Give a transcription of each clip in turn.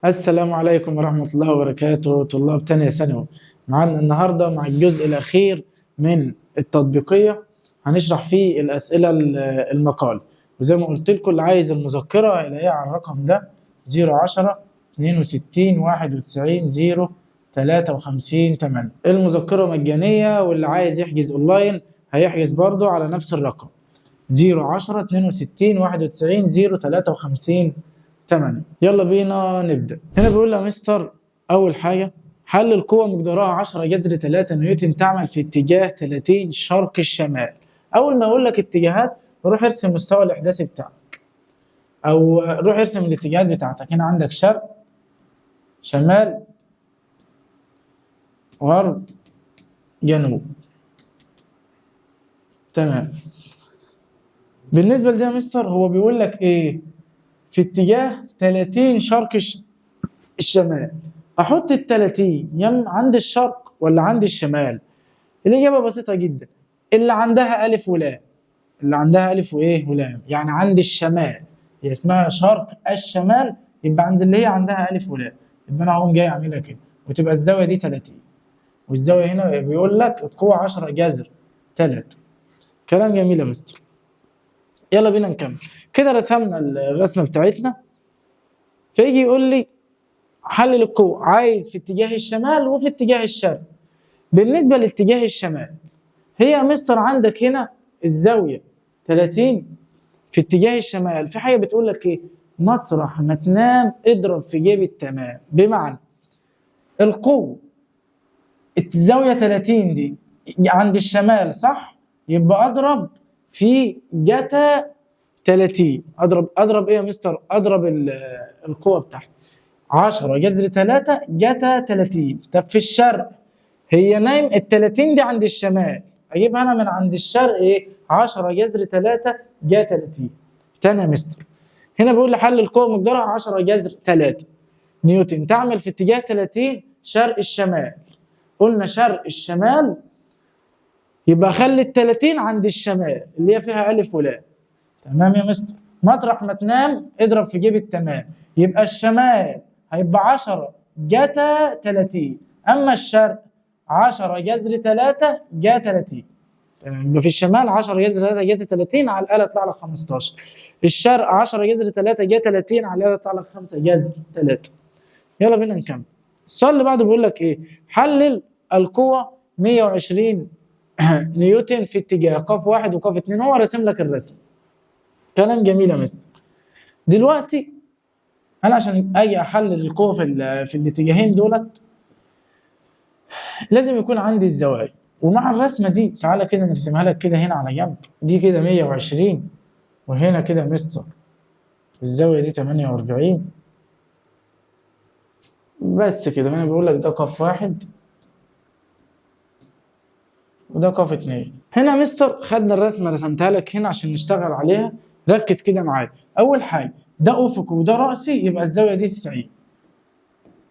السلام عليكم ورحمة الله وبركاته، طلاب تانية ثانوي. معانا النهاردة مع الجزء الأخير من التطبيقية، هنشرح فيه الأسئلة المقال. وزي ما قلت لكم، اللي عايز المذكرة يلاقيها على الرقم ده: 010 62 91 0 53 8. المذكرة مجانية، واللي عايز يحجز أونلاين هيحجز برضو على نفس الرقم 010 62 91 0 53 8. يلا بينا نبدأ. هنا بيقول يا مستر، أول حاجة: حل القوة مقدارها 10 جذر 3 نيوتن تعمل في اتجاه 30 شرق الشمال. أول ما أقول لك اتجاهات، روح ارسم مستوى الإحداثي بتاعك، أو روح ارسم الاتجاهات بتاعتك. هنا عندك شرق، شمال، غرب، جنوب. تمام. بالنسبة لده يا مستر، هو بيقول لك ايه؟ في اتجاه 30 شرق الشمال. احط ال 30 يم عند الشرق ولا عند الشمال؟ الاجابة بسيطة جدا، اللي عندها الف ولام. اللي عندها الف وايه؟ ولام، يعني عند الشمال. هي اسمها شرق الشمال، يبقى عند اللي هي عندها الف ولام. يبقى انا هقوم جاي اعملها كده، وتبقى الزاوية دي 30، والزاويه هنا بيقول لك القوة 10 جذر 3. كلام جميل يا مستر. يلا بينا نكمل. كده رسمنا الرسمة بتاعتنا. فيجي يقول لي حلل القوة، عايز في اتجاه الشمال وفي اتجاه الشرق. بالنسبة لاتجاه الشمال، هي يا مستر عندك هنا الزاوية 30 في اتجاه الشمال. في حاجة بتقول لك ايه؟ مطرح ما تنام اضرب في جيب التمام. بمعنى القوة الزاوية 30 دي عند الشمال، صح؟ يبقى اضرب في جتا 30. اضرب ايه يا مستر؟ اضرب القوة بتاعتي 10 جذر 3 جتا 30. طب في الشرق، هي نايم ال 30 دي عند الشمال، اجيبها انا من عند الشرق ايه؟ 10 جذر 3 جا 30. تاني يا مستر، هنا بيقول لي حل القوة مقدارها 10 جذر 3 نيوتن تعمل في اتجاه 30 شرق الشمال. قلنا شرق الشمال، يبقى خلي ال 30 عند الشمال اللي هي فيها الف ولام. تمام يا مستر. مطرح ما تنام اضرب في جيب التمام. يبقى الشمال هيبقى 10 جتا 30، اما الشرق 10 جذر 3 جا 30. تمام. يبقى في الشمال 10 جذر 3 جتا 30، على الاله يطلع لك 15. الشرق 10 جذر 3 جا 30، على الاله يطلع لك 5 جذر 3. يلا بينا نكمل. السؤال اللي بعده بيقول لك ايه؟ حلل القوة 120 نيوتن في اتجاه قاف واحد وقاف اتنين. هو راسم لك الرسم. كلام جميل يا مستر. دلوقتي انا عشان اجي احلل القوة في الاتجاهين دولت، لازم يكون عندي الزوايا. ومع الرسمة دي، تعالى كده نرسمها لك كده هنا على جنب. دي كده 120، وهنا كده يا مستر الزاوية دي 48. بس كده. هنا بيقول لك ده قاف واحد وده قاف اتنين. هنا يا مستر خدنا الرسمة، رسمتها لك هنا عشان نشتغل عليها. ركز كده معايا. أول حاجة، ده أفقي وده رأسي، يبقى الزاوية دي 90،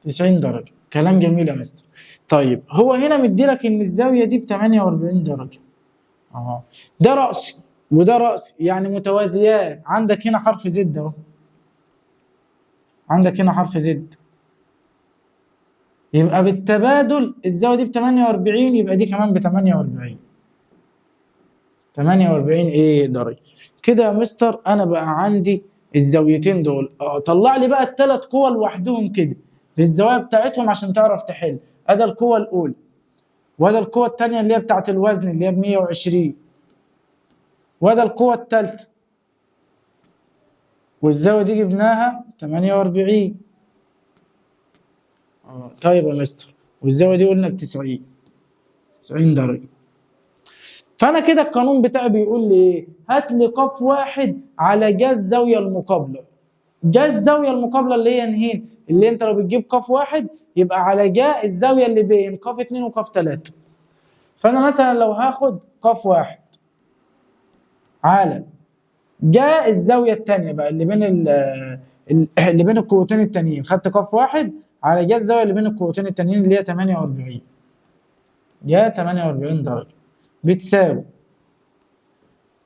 90 درجة. كلام جميل يا مستر. طيب، هو هنا مديلك إن الزاوية دي ب 48 درجة. اه، ده رأسي وده رأسي، يعني متوازيات. عندك هنا حرف Z اهو، عندك هنا حرف Z، يبقى بالتبادل الزاوية دي ب 48، يبقى دي كمان ب 48. 48 ايه؟ درجة. كده يا مستر انا بقى عندي الزاويتين دول. طلع لي بقى الثلاث قوى لوحدهم كده بالزوايا بتاعتهم عشان تعرف تحل. ادي القوة الاولى، وادي القوة الثانية اللي هي بتاعت الوزن اللي هي ب 120، وادي القوة الثالثة، والزاوية دي جبناها 48. طيب يا مستر، والزاوية دي قلنا ب 90، 90 درجة. فأنا كده القانون بتاعي بيقول لي إيه؟ هات لي قاف واحد على جا الزاوية المقابلة. جا الزاوية المقابلة اللي هي انهين؟ اللي أنت لو بتجيب قاف واحد، يبقى على جا الزاوية اللي بين قاف اتنين وقاف تلاتة. فأنا مثلا لو هاخد قاف واحد على جا الزاوية التانية بقى اللي بين القوتين التانيين، خدت قاف واحد على جا الزاوية اللي بين القوتين التانيين اللي هي 48، جا 48 درجة، بتساوي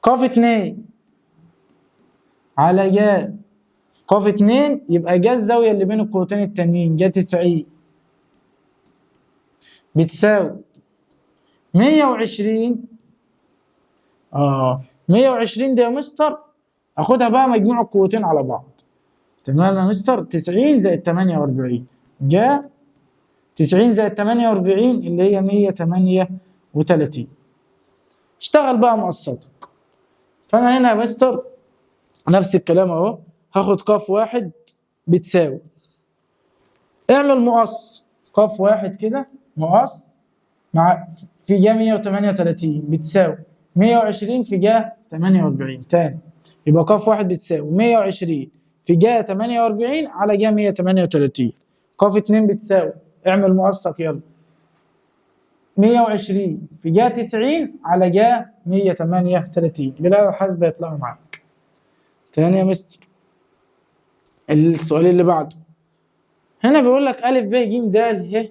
قاف اتنين على جا ق 2 يبقى جا الزاوية اللي بين القوتين التانيين جا 90 بتساوي 120. 120 دي يا مستر اخدها بقى مجموع القوتين على بعض. تمام يا مستر، 90 زائد 48 جا 90 زائد 48 اللي هي 138. اشتغل بقى مقسطك. فانا هنا يا مستر نفس الكلام اهو، هاخد ق 1 بتساوي، اعمل مقص ق 1 كده مقص مع في جا 138 بتساوي 120 في جا 48 تاني، يبقى ق 1 بتساوي 120 في جا 48 على جا 138. ق 2 بتساوي، اعمل مقصك يلا، 120 في جا 90 على جا 138، بالآلة الحاسبة يطلعوا معاك. تاني يا مستر السؤال اللي بعده هنا بيقول لك أ ب ج د ه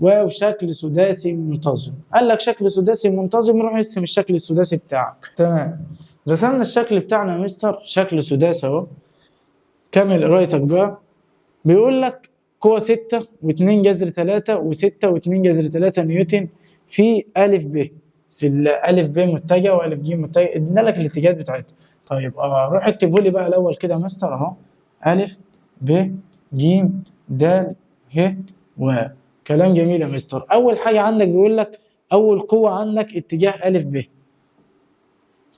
واو شكل سداسي منتظم. قال لك شكل سداسي منتظم، روح ارسم الشكل السداسي بتاعك. تمام، رسمنا الشكل بتاعنا يا مستر، شكل سداسي اهو. كمل قرايتك بقى. بيقول لك قوة 6 و2 جذر 3 و6 و2 جذر 3 نيوتن في أ ب، في الألف ب متجه وألف ج متجه، ادينا لك الاتجاهات بتاعتها. طيب روح اكتبه لي بقى الأول كده يا مستر اهو، أ ب ج د ه و. كلام جميل يا مستر. أول حاجة عندك بيقول لك أول قوة عندك اتجاه أ ب،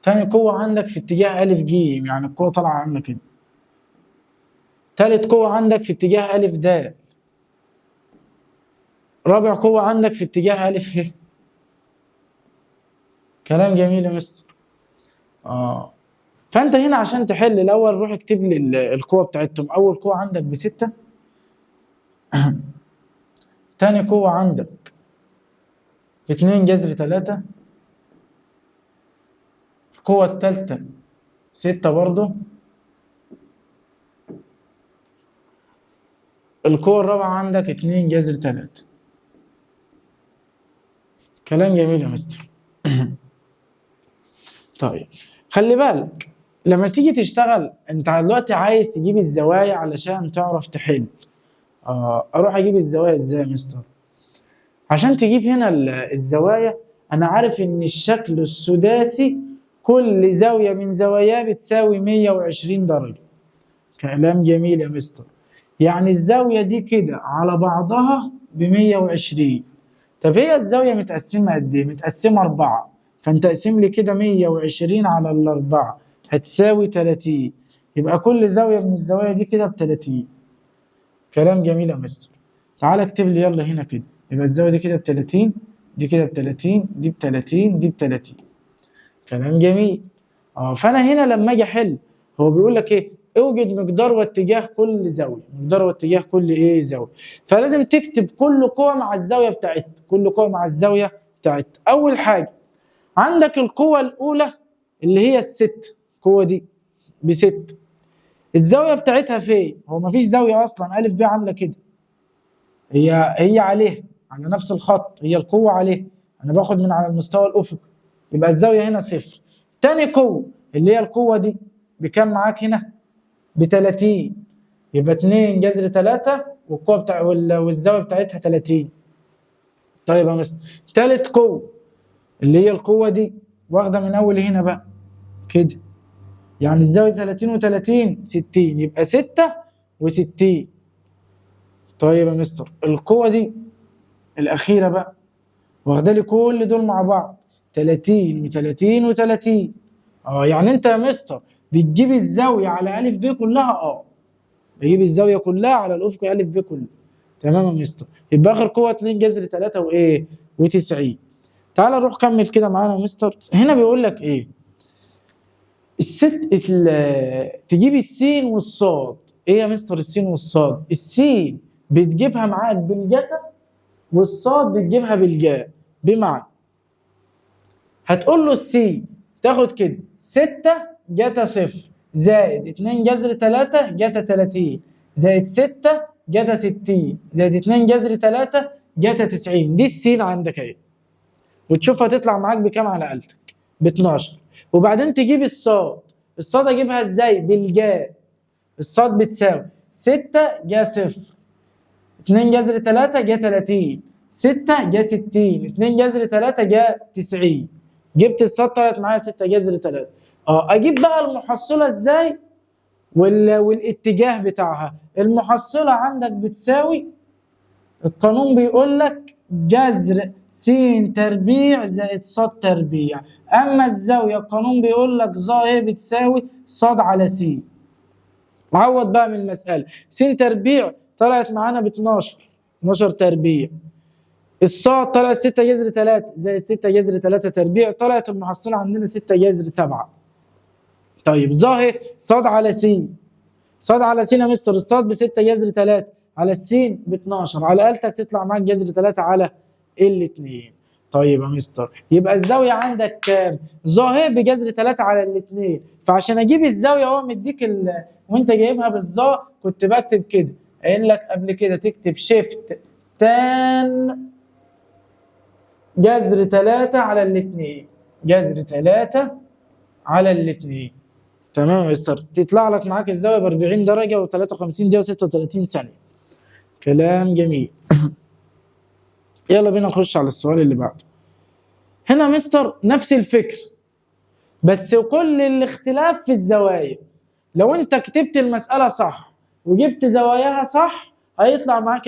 تاني قوة عندك في اتجاه أ ج، يعني القوة طالعة عاملة كده. تالت قوة عندك في اتجاه أ د، رابع قوة عندك في اتجاه أ ه. كلام جميل يا مستر. فأنت هنا عشان تحل الأول روح اكتب لي القوة بتاعتهم. أول قوة عندك ب6، تاني قوة عندك ب2 جذر 3، القوة التالتة 6 برضو، القوة الرابعة عندك 2 جذر 3. كلام جميل يا مستر. طيب خلي بالك لما تيجي تشتغل انت دلوقتي عايز تجيب الزوايا علشان تعرف تحل. اروح اجيب الزوايا ازاي يا مستر؟ عشان تجيب هنا الزوايا انا عارف ان الشكل السداسي كل زاوية من زواياه بتساوي 120 درجة. كلام جميل يا مستر. يعني الزاوية دي كده على بعضها ب 120. طب هي الزاوية متقسمة قد ايه؟ متقسمة 4، فانت اقسم لي كده 120 على ال4 هتساوي 30، يبقى كل زاوية من الزوايا دي كده ب 30. كلام جميل يا مستر. تعالى اكتب لي يلا هنا كده، يبقى الزاوية دي كده ب 30، دي كده ب 30، دي ب 30، دي ب 30. كلام جميل. فانا هنا لما اجي احل هو بيقول لك ايه؟ اوجد مقدار واتجاه كل زاوية، مقدار واتجاه كل ايه؟ زاوية. فلازم تكتب كل قوة مع الزاوية بتاعتها، كل قوة مع الزاوية بتاعتها. اول حاجة عندك القوة الاولى اللي هي الست، القوة دي ب6، الزاوية بتاعتها فين؟ هو مفيش زاوية اصلا، أ ب عامله كده، هي عليها على نفس الخط، هي القوة عليها، انا باخد من على المستوى الافقي، يبقى الزاوية هنا صفر. تاني قوة اللي هي القوة دي بكام معاك هنا؟ ب 30، يبقى 2 جذر 3 والقوه بتاع والزاويه بتاعتها 30. طيب يا مستر، تالت قوة اللي هي القوة دي واخده من اول هنا بقى كده، يعني الزاوية 30 و30 60، يبقى 66. طيب يا مستر، القوة دي الاخيرة بقى واخده لي كل دول مع بعض 30 و30 و30. يعني انت يا مستر بتجيب الزاوية على أ ب كلها. بجيب الزاوية كلها على الأفق أ ب كله. تمام يا مستر. يبقى آخر قوة 2 جذر 3 وإيه؟ و90. تعال نروح كمل كده معانا يا مستر. هنا بيقول لك إيه؟ الست تجيب السين والصاد. إيه يا مستر السين والصاد؟ السين بتجيبها معاك بالجتا والصاد بتجيبها بالجاء. بمعنى هتقول له السين تاخد كده 6 جتا 0 زائد 2 جذر 3 جتا 30 زائد 6 جتا 60 زائد 2 جذر 3 جتا 90. دي السين عندك اهي، وتشوفها تطلع معاك بكام على آلتك؟ ب 12. وبعدين تجيب الصاد. الصاد اجيبها ازاي؟ بالجاء. الصاد بتساوي 6 جا 0، 2 جذر 3 جا 30، 6 جا 60، 2 جذر 3 جا 90. جبت الصاد طلعت معايا 6 جذر 3. اجيب بقى المحصلة ازاي والاتجاه بتاعها. المحصلة عندك بتساوي، القانون بيقول لك جذر س تربيع زائد ص تربيع. اما الزاوية القانون بيقول لك ظ بتساوي ص على س. عوض بقى من المسالة، س تربيع طلعت معانا ب 12، 12 تربيع. الصاد طلعت 6 جذر 3 زائد 6 جذر 3 تربيع، طلعت المحصلة عندنا 6 جذر 7. طيب ظ ص على س، ص على س يا مستر، الصاد ب 6 جذر 3 على السين ب 12، على آلتك تطلع معاك جذر 3 على الاثنين. طيب يا مستر يبقى الزاوية عندك كام؟ ظ بجذر 3 على الاثنين، فعشان اجيب الزاوية هو مديك وانت جايبها بالظا كنت بكتب كده، قايل لك قبل كده تكتب shift tan جذر 3 على الاثنين، جذر 3 على الاثنين. تمام يا مستر، تطلع لك معاك الزاوية ب 40 درجه و53 دقيقة و36 ثانية. كلام جميل. يلا بينا نخش على السؤال اللي بعده. هنا مستر نفس الفكر بس كل الاختلاف في الزوايا. لو انت كتبت المسألة صح وجبت زواياها صح هيطلع معاك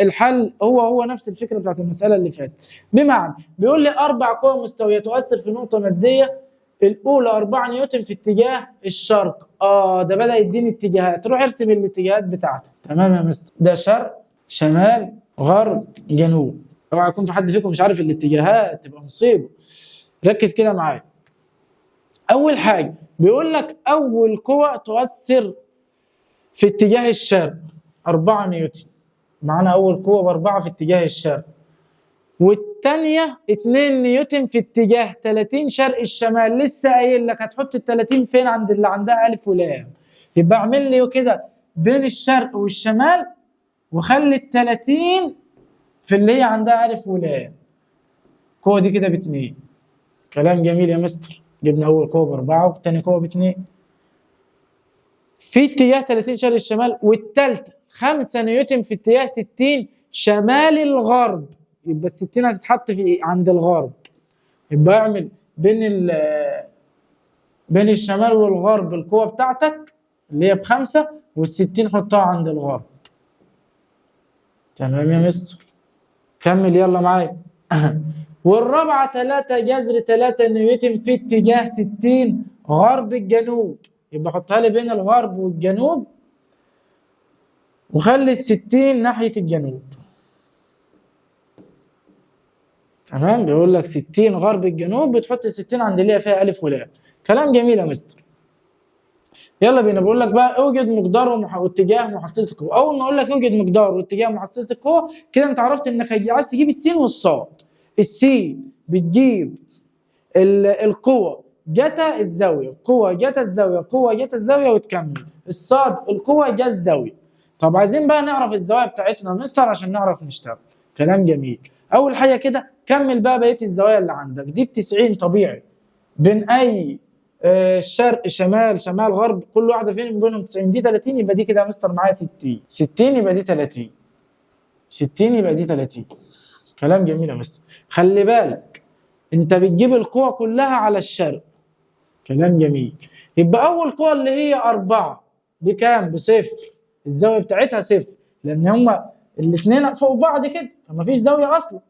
الحل هو هو نفس الفكرة بتاعت المسألة اللي فاتت. بمعنى بيقول لي 4 قوى مستوية تؤثر في نقطة مادية، الأولى 4 نيوتن في اتجاه الشرق. ده بدأ يديني اتجاهات، روح ارسم الاتجاهات بتاعتك. تمام يا مستر، ده شرق شمال غرب جنوب. اوعى يكون في حد فيكم مش عارف الاتجاهات تبقى مصيبة. ركز كده معايا. اول حاجة بيقول لك اول قوة تؤثر في اتجاه الشرق 4 نيوتن، معانا اول قوة ب4 في اتجاه الشرق، والثانية 2 نيوتن في اتجاه 30 شرق الشمال. لسه قايل لك هتحط ال 30 فين؟ عند اللي عندها الف ولام. يبقى اعمل لي كده بين الشرق والشمال وخلي ال 30 في اللي هي عندها الف ولام. القوة دي كده ب2. كلام جميل يا مستر، جبنا اول قوة ب4 والثاني قوة ب2 في اتجاه 30 شرق الشمال، والثالثة 5 نيوتن في اتجاه 60 شمال الغرب. يبقى ال 60 هتتحط في عند الغرب. يبقى اعمل بين الشمال والغرب القوة بتاعتك اللي هي ب5، وال60 حطها عند الغرب. تمام يا مستر، كمل يلا معايا. والرابعة 3 جذر 3 نيوتن في اتجاه 60 غرب الجنوب. يبقى حطها لي بين الغرب والجنوب وخلي ال60 ناحية الجنوب. تمام، بيقول لك 60 غرب الجنوب، بتحط 60 عند اللي هي فيها ألف ولام. كلام جميل يا مستر. يلا بينا. بقول لك بقى اوجد مقدار واتجاه محصلة القوة. أول ما أقول لك اوجد مقدار واتجاه محصلة القوة كده أنت عرفت إنك عايز تجيب السين والصاد. السين بتجيب القوة جتا الزاوية، قوة جتا الزاوية، قوة جتا الزاوية، وتكمل. الصاد القوة جا الزاوية. طب عايزين بقى نعرف الزوايا بتاعتنا مستر عشان نعرف نشتغل. كلام جميل. أول حاجة كده كمل بقى بقية الزوايا اللي عندك دي ب90 طبيعي، بين أي شرق شمال شمال غرب كل واحدة فين بينهم 90، دي 30 يبقى دي كده يا مستر معايا 60، 60 يبقى دي 30، 60 يبقى دي 30. كلام جميل يا مستر. خلي بالك انت بتجيب القوة كلها على الشرق. كلام جميل. يبقى أول قوة اللي هي 4 بكام؟ بصفر، الزاوية بتاعتها صفر لأن هما الاثنين فوق بعض كده فمفيش زاوية أصلا،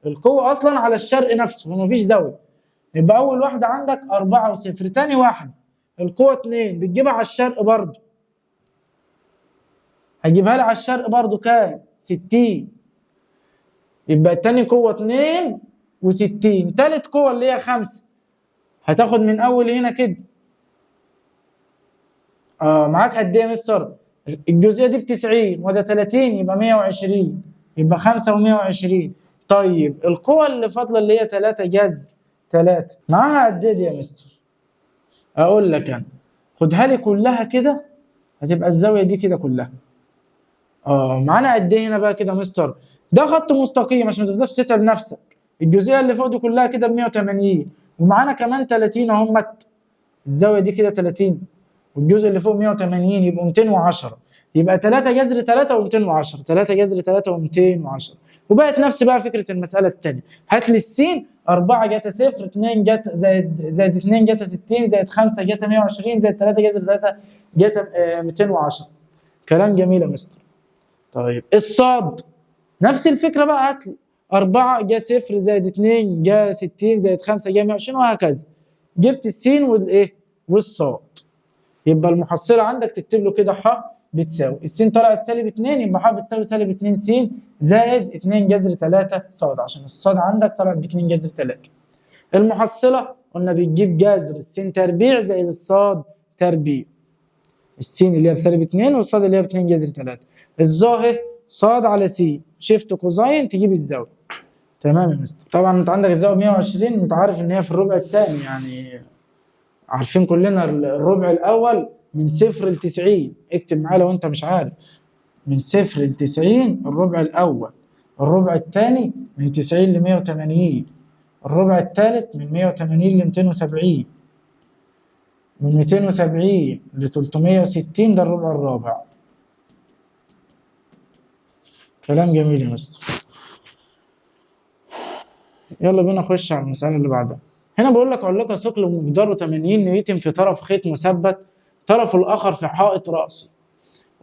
القوة أصلا على الشرق نفسه فمفيش زاوية. يبقى أول واحدة عندك 4 و0. تاني واحدة القوة 2 بتجيبها على الشرق برضو، هجيبها لي على الشرق برضو كام؟ 60. يبقى تاني قوة 2 و60. تالت قوة اللي هي 5 هتاخد من أول هنا كده. معاك قد إيه يا مستر؟ الجزئية دي ب90 وده 30 يبقى 120، يبقى 5 و120. طيب القوة اللي فاضلة اللي هي 3 جذر 3 معاها قد ايه دي يا مستر؟ اقول لك انا خدها لي كلها كده هتبقى الزاوية دي كده كلها. معانا قد ايه هنا بقى كده يا مستر؟ ده خط مستقيم عشان ما تفضلش تتعب نفسك. الجزئية اللي فوق دي كلها كده ب 180 ومعانا كمان 30 اهمت، الزاوية دي كده 30، والجزء اللي فوق 180 يبقوا 210، يبقى 3 جذر 3 و210، 3 جذر 3 و210. وبقت نفس بقى فكرة المسالة الثانية، هات لي السين 4 جتا 0 2 جتا زائد 2 جتا 60 زائد 5 جتا 120 زائد 3 جذر 3 جتا 210. كلام جميل يا مستر. طيب الصاد نفس الفكرة بقى، هات لي 4 جا 0 زائد 2 جا 60 زائد 5 جا 120 وهكذا. جبت السين والايه؟ والصاد. يبقى المحصلة عندك تكتب له كده ح بتساوي السين طلعت سالب 2، يبقى ح بتساوي سالب 2 س زائد 2 جذر 3 ص، عشان الصاد عندك طلعت ب 2 جذر 3. المحصلة قلنا بتجيب جذر السين تربيع زائد الصاد تربيع. السين اللي هي بسالب 2 والصاد اللي هي ب 2 جذر 3. الظاهر صاد على س، shift cosine تجيب الزاوية. تمام يا مستر. طبعا انت عندك الزاوية 120، انت عارف ان هي في الربع الثاني، يعني عارفين كلنا الربع الاول من 0 ل 90، اكتب معايا لو انت مش عارف، من 0 ل 90 الربع الاول، الربع الثاني من 90 ل 180، الربع الثالث من 180 ل 270، من 270 ل 360 ده الربع الرابع. كلام جميل يا مستر. يلا بينا نخش على المسألة اللي بعدها. هنا بقول لك علق ثقل مقداره 80 نيوتن في طرف خيط مثبت، طرفه الآخر في حائط رأسي.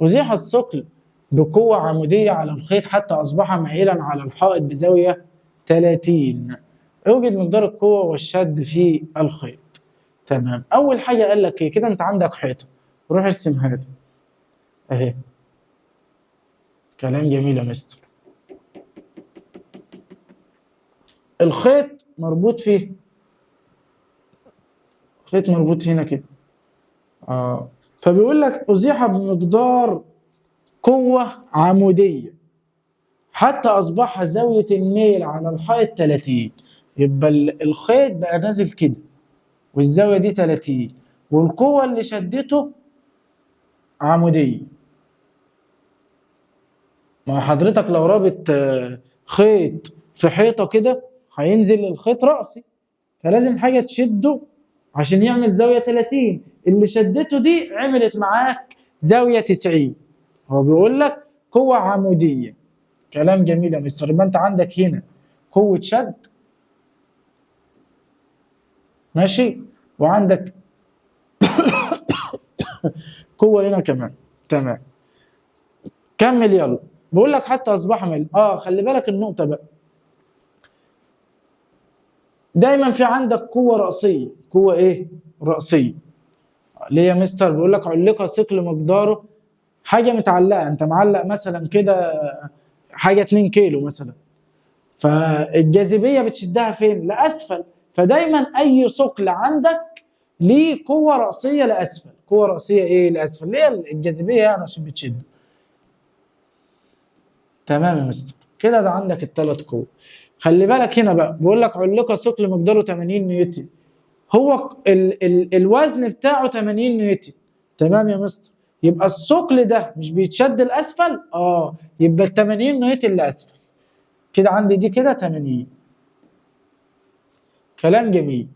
أزيح الثقل بقوة عمودية على الخيط حتى أصبح مائلا على الحائط بزاوية 30. اوجد مقدار القوة والشد في الخيط. تمام. أول حاجة قال لك إيه؟ كده أنت عندك حيطة، روح ارسمها لي أهي. كلام جميل يا مستر. الخيط مربوط فيه، خيط مربوط هنا كده. فبيقول لك أزيح بمقدار قوة عمودية حتى أصبح زاوية الميل على الحائط 30. يبقى الخيط بقى نازل كده والزاوية دي 30، والقوة اللي شدته عمودية. ما حضرتك لو رابط خيط في حيطة كده هينزل الخيط رأسي، فلازم حاجة تشده عشان يعمل زاوية 30. اللي شدته دي عملت معاك زاوية 90. هو بيقول لك قوة عمودية. كلام جميل يا مستر. يبقى انت عندك هنا قوة شد، ماشي، وعندك قوة هنا كمان. تمام، كمل يلا. بقول لك حتى اصبح ميل. خلي بالك النقطة بقى، دايما في عندك قوة رأسية. قوة ايه؟ رأسية. ليه يا مستر؟ بيقول لك علق ثقل مقداره حاجة متعلقة، انت معلق مثلا كده حاجة 2 كيلو مثلا، فالجاذبية بتشدها فين؟ لأسفل. فدايما أي ثقل عندك ليه قوة رأسية لأسفل. قوة رأسية ايه؟ لأسفل. ليه؟ الجاذبية يعني عشان بتشده. تمام يا مستر. كده ده عندك الثلاث قوة. خلي بالك هنا بقى بيقول لك علق ثقل مقداره 80 نيوتن، هو ال ال الوزن بتاعه 80 نيوتن. تمام يا مستر. يبقى الثقل ده مش بيتشد لاسفل؟ يبقى ال 80 نيوتن لاسفل. كده عندي دي كده 80. كلام جميل.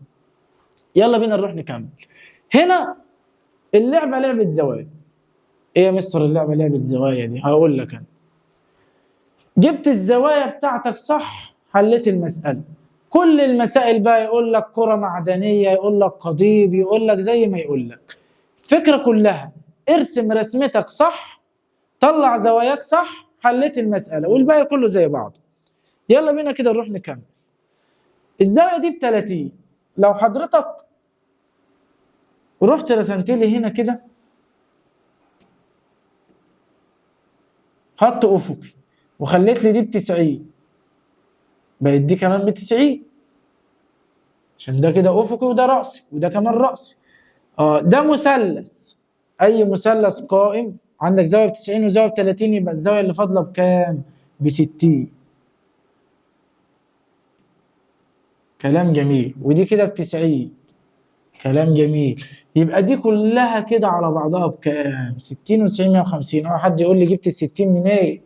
يلا بينا نروح نكمل. هنا اللعبة لعبه زوايا. ايه يا مستر اللعبة لعبه زوايا دي؟ هقول لك انا. جبت الزوايا بتاعتك صح، حليت المسألة. كل المسائل بقى يقول لك كرة معدنية، يقول لك قضيب، يقول لك زي ما يقول لك. الفكرة كلها ارسم رسمتك صح، طلع زواياك صح، حليت المسألة، والباقي كله زي بعضه. يلا بينا كده نروح نكمل. الزاوية دي ب 30. لو حضرتك رحت رسمت لي هنا كده خط أفقي وخليت لي دي ب 90، بقت دي كمان ب 90، عشان ده كده افقي وده راسي وده كمان راسي. ده مثلث، اي مثلث قائم عندك زاوية ب 90 وزاويه ب 30، يبقى الزاوية اللي فاضلة بكام؟ ب 60. كلام جميل. ودي كده ب 90. كلام جميل. يبقى دي كلها كده على بعضها بكام؟ 60 و90 150. حد يقول لي جبت ال 60 منين؟ إيه؟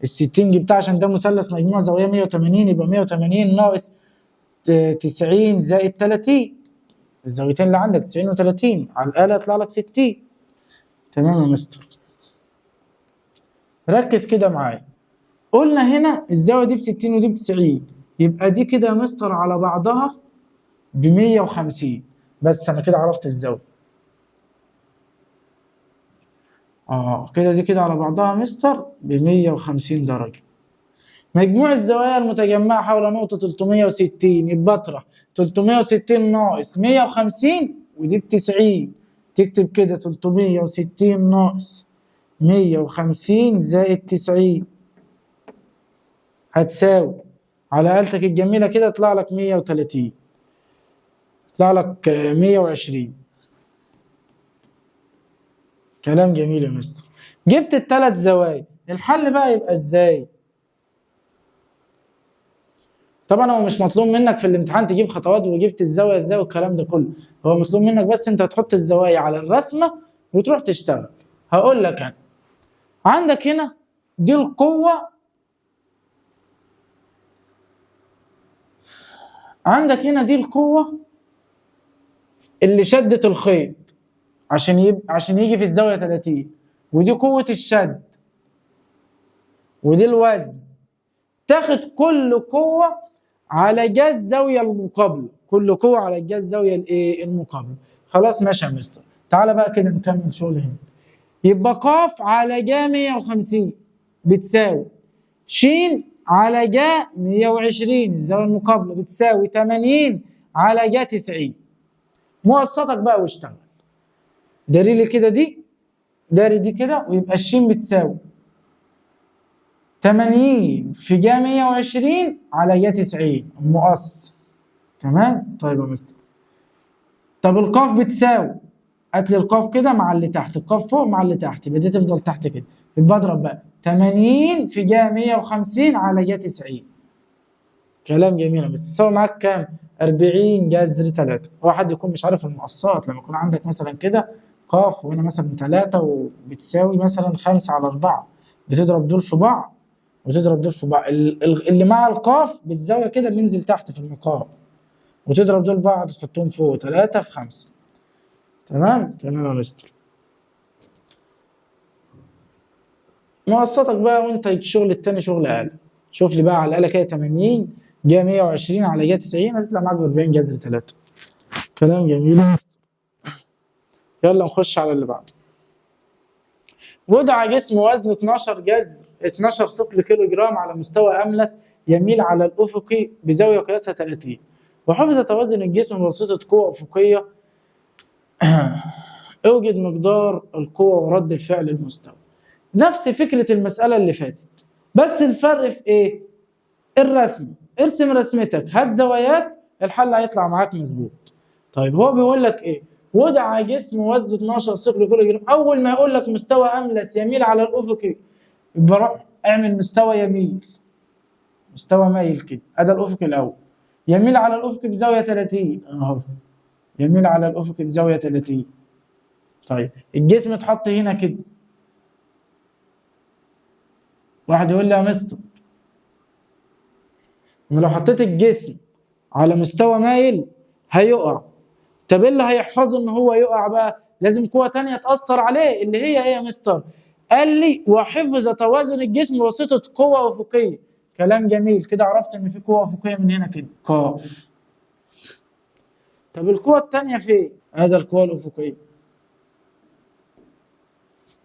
ال 60 جبتها عشان ده مثلث مجموع زاوية 180، يبقى 180 ناقص 90 زائد 30، الزاويتين اللي عندك 90 و30، على الآلة يطلع لك 60. تمام يا مستر. ركز كده معايا، قلنا هنا الزاوية دي ب60 ودي ب90، يبقى دي كده يا مستر على بعضها ب150. بس انا كده عرفت الزاوية. كده دي كده على بعضها مستر ب150 درجة. مجموع الزوايا المتجمعة حول نقطة 360، يبقى اطرح 360 ناقص 150 ودي ب90، تكتب كده 360 ناقص 150 زائد 90 هتساوي على آلتك الجميلة كده يطلع لك 130، يطلع لك 120. كلام جميل يا مستر. جبت الثلاث زوايا، الحل بقى يبقى ازاي؟ طبعا هو مش مطلوب منك في الامتحان تجيب خطوات وجبت الزاوية ازاي والكلام ده كله، هو مطلوب منك بس انت تحط الزوايا على الرسمة وتروح تشتغل. هقول لك انا عندك هنا دي القوة، عندك هنا دي القوة اللي شدت الخيط عشان يجي في الزاوية 30، ودي قوة الشد ودي الوزن. تاخد كل قوة على جا الزاوية المقابلة، كل قوة على جا الزاوية الايه؟ المقابلة. خلاص ماشي يا مستر. تعالى بقى كده نكمل شغل هنا. يبقى ق على جا 150 بتساوي ش على جا 120 الزاوية المقابلة بتساوي 80 على جا 90. موسطك بقى واشتغل. داري لي كده دي، داري دي كده، ويبقى الشين بتساوي 80 في جا 120 على جا 90 مقص. تمام؟ طيب يا مستر. طب القاف بتساوي، هات لي القاف كده مع اللي تحت، القاف فوق مع اللي تحت، يبقى دي تفضل تحت كده. يبقى اضرب بقى 80 في جا 150 على جا 90. كلام جميل يا مستر. تساوي معاك كام؟ 40 جذر 3. هو حد يكون مش عارف المقصات، لما يكون عندك مثلا كده قاف وهنا مثلا 3 وبتساوي مثلا 5 على 4، بتضرب دول في بعض وتضرب دول في بعض، اللي مع القاف بالزاوية كده بينزل تحت في المقام، وتضرب دول بعض تحطهم فوق 3 في 5. تمام؟ تمام يا مستر. مقصتك بقى وانت الشغل التاني شغل اقل. شوف لي بقى على الآلة كده 80 جا 120 على جا 90 هتطلع معاك ب 40 جذر 3. كلام جميل. يلا نخش على اللي بعده. وضع جسم وزنه 12 جذر 12 ثقل كيلو جرام على مستوى أملس يميل على الأفقي بزاوية قياسها 30، وحفظ توازن الجسم بواسطة قوة أفقية. اوجد مقدار القوة ورد الفعل المستوى. نفس فكرة المسألة اللي فاتت، بس الفرق في ايه؟ الرسم. ارسم رسمتك، هات زواياك، الحل هيطلع معاك مظبوط. طيب هو بيقول لك ايه؟ وضع جسم وزنه 12 ثقل كيلو جرام. اول ما يقول لك مستوى املس يميل على الافقي، يبقى روح اعمل مستوى يميل، مستوى مايل كده، ادي الافق الاول، يميل على الافق بزاوية 30 اهو، يميل على الافق بزاوية 30. طيب الجسم اتحط هنا كده. واحد يقول لي يا مستر لو حطيت الجسم على مستوى مايل هيقع. طب ايه اللي هيحفظه ان هو يقع بقى؟ لازم قوة تانية تأثر عليه، اللي هي ايه يا مستر؟ قال لي وحفظ توازن الجسم بواسطة قوة أفقية. كلام جميل كده، عرفت ان في قوة أفقية من هنا كده قاف. طب القوة التانية فين؟ هذا القوة الأفقية.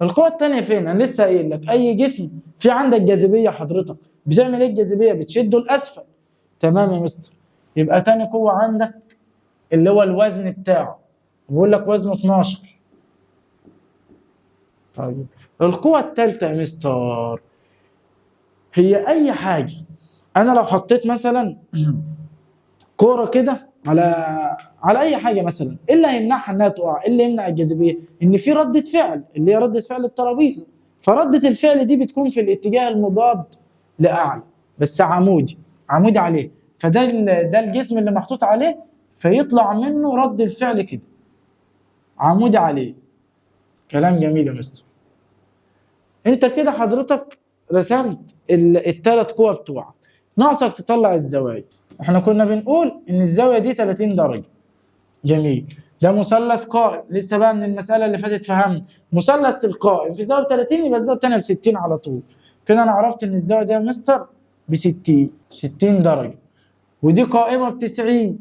القوة التانية فين؟ أنا لسه قايل لك أي جسم في عندك جاذبية حضرتك، بتعمل إيه الجاذبية؟ بتشده لأسفل. تمام يا مستر. يبقى تاني قوة عندك اللي هو الوزن بتاعه، بيقول لك وزنه 12. طيب القوة التالتة يا مستر هي أي حاجة. أنا لو حطيت مثلا كورة كده على أي حاجة مثلا، إيه اللي هيمنعها إنها تقع؟ إيه اللي يمنع الجاذبية؟ إن في ردة فعل اللي هي ردة فعل الترابيزة، فردة الفعل دي بتكون في الاتجاه المضاد لأعلى، بس عمودي، عمودي عليه، فده ده الجسم اللي محطوط عليه، فيطلع منه رد الفعل كده عمودي عليه. كلام جميل يا مستر. انت كده حضرتك رسمت الثلاث قوى بتوعك، ناقصك تطلع الزوايا. احنا كنا بنقول ان الزاوية دي 30 درجه. جميل. ده مثلث قائم، لسه بقى من المسألة اللي فاتت فهمت مثلث القائم في زاوية 30 يبقى الزاوية الثانية ب 60 على طول. كده انا عرفت ان الزاوية دي يا مستر ب 60 درجة، ودي قائمة ب 90،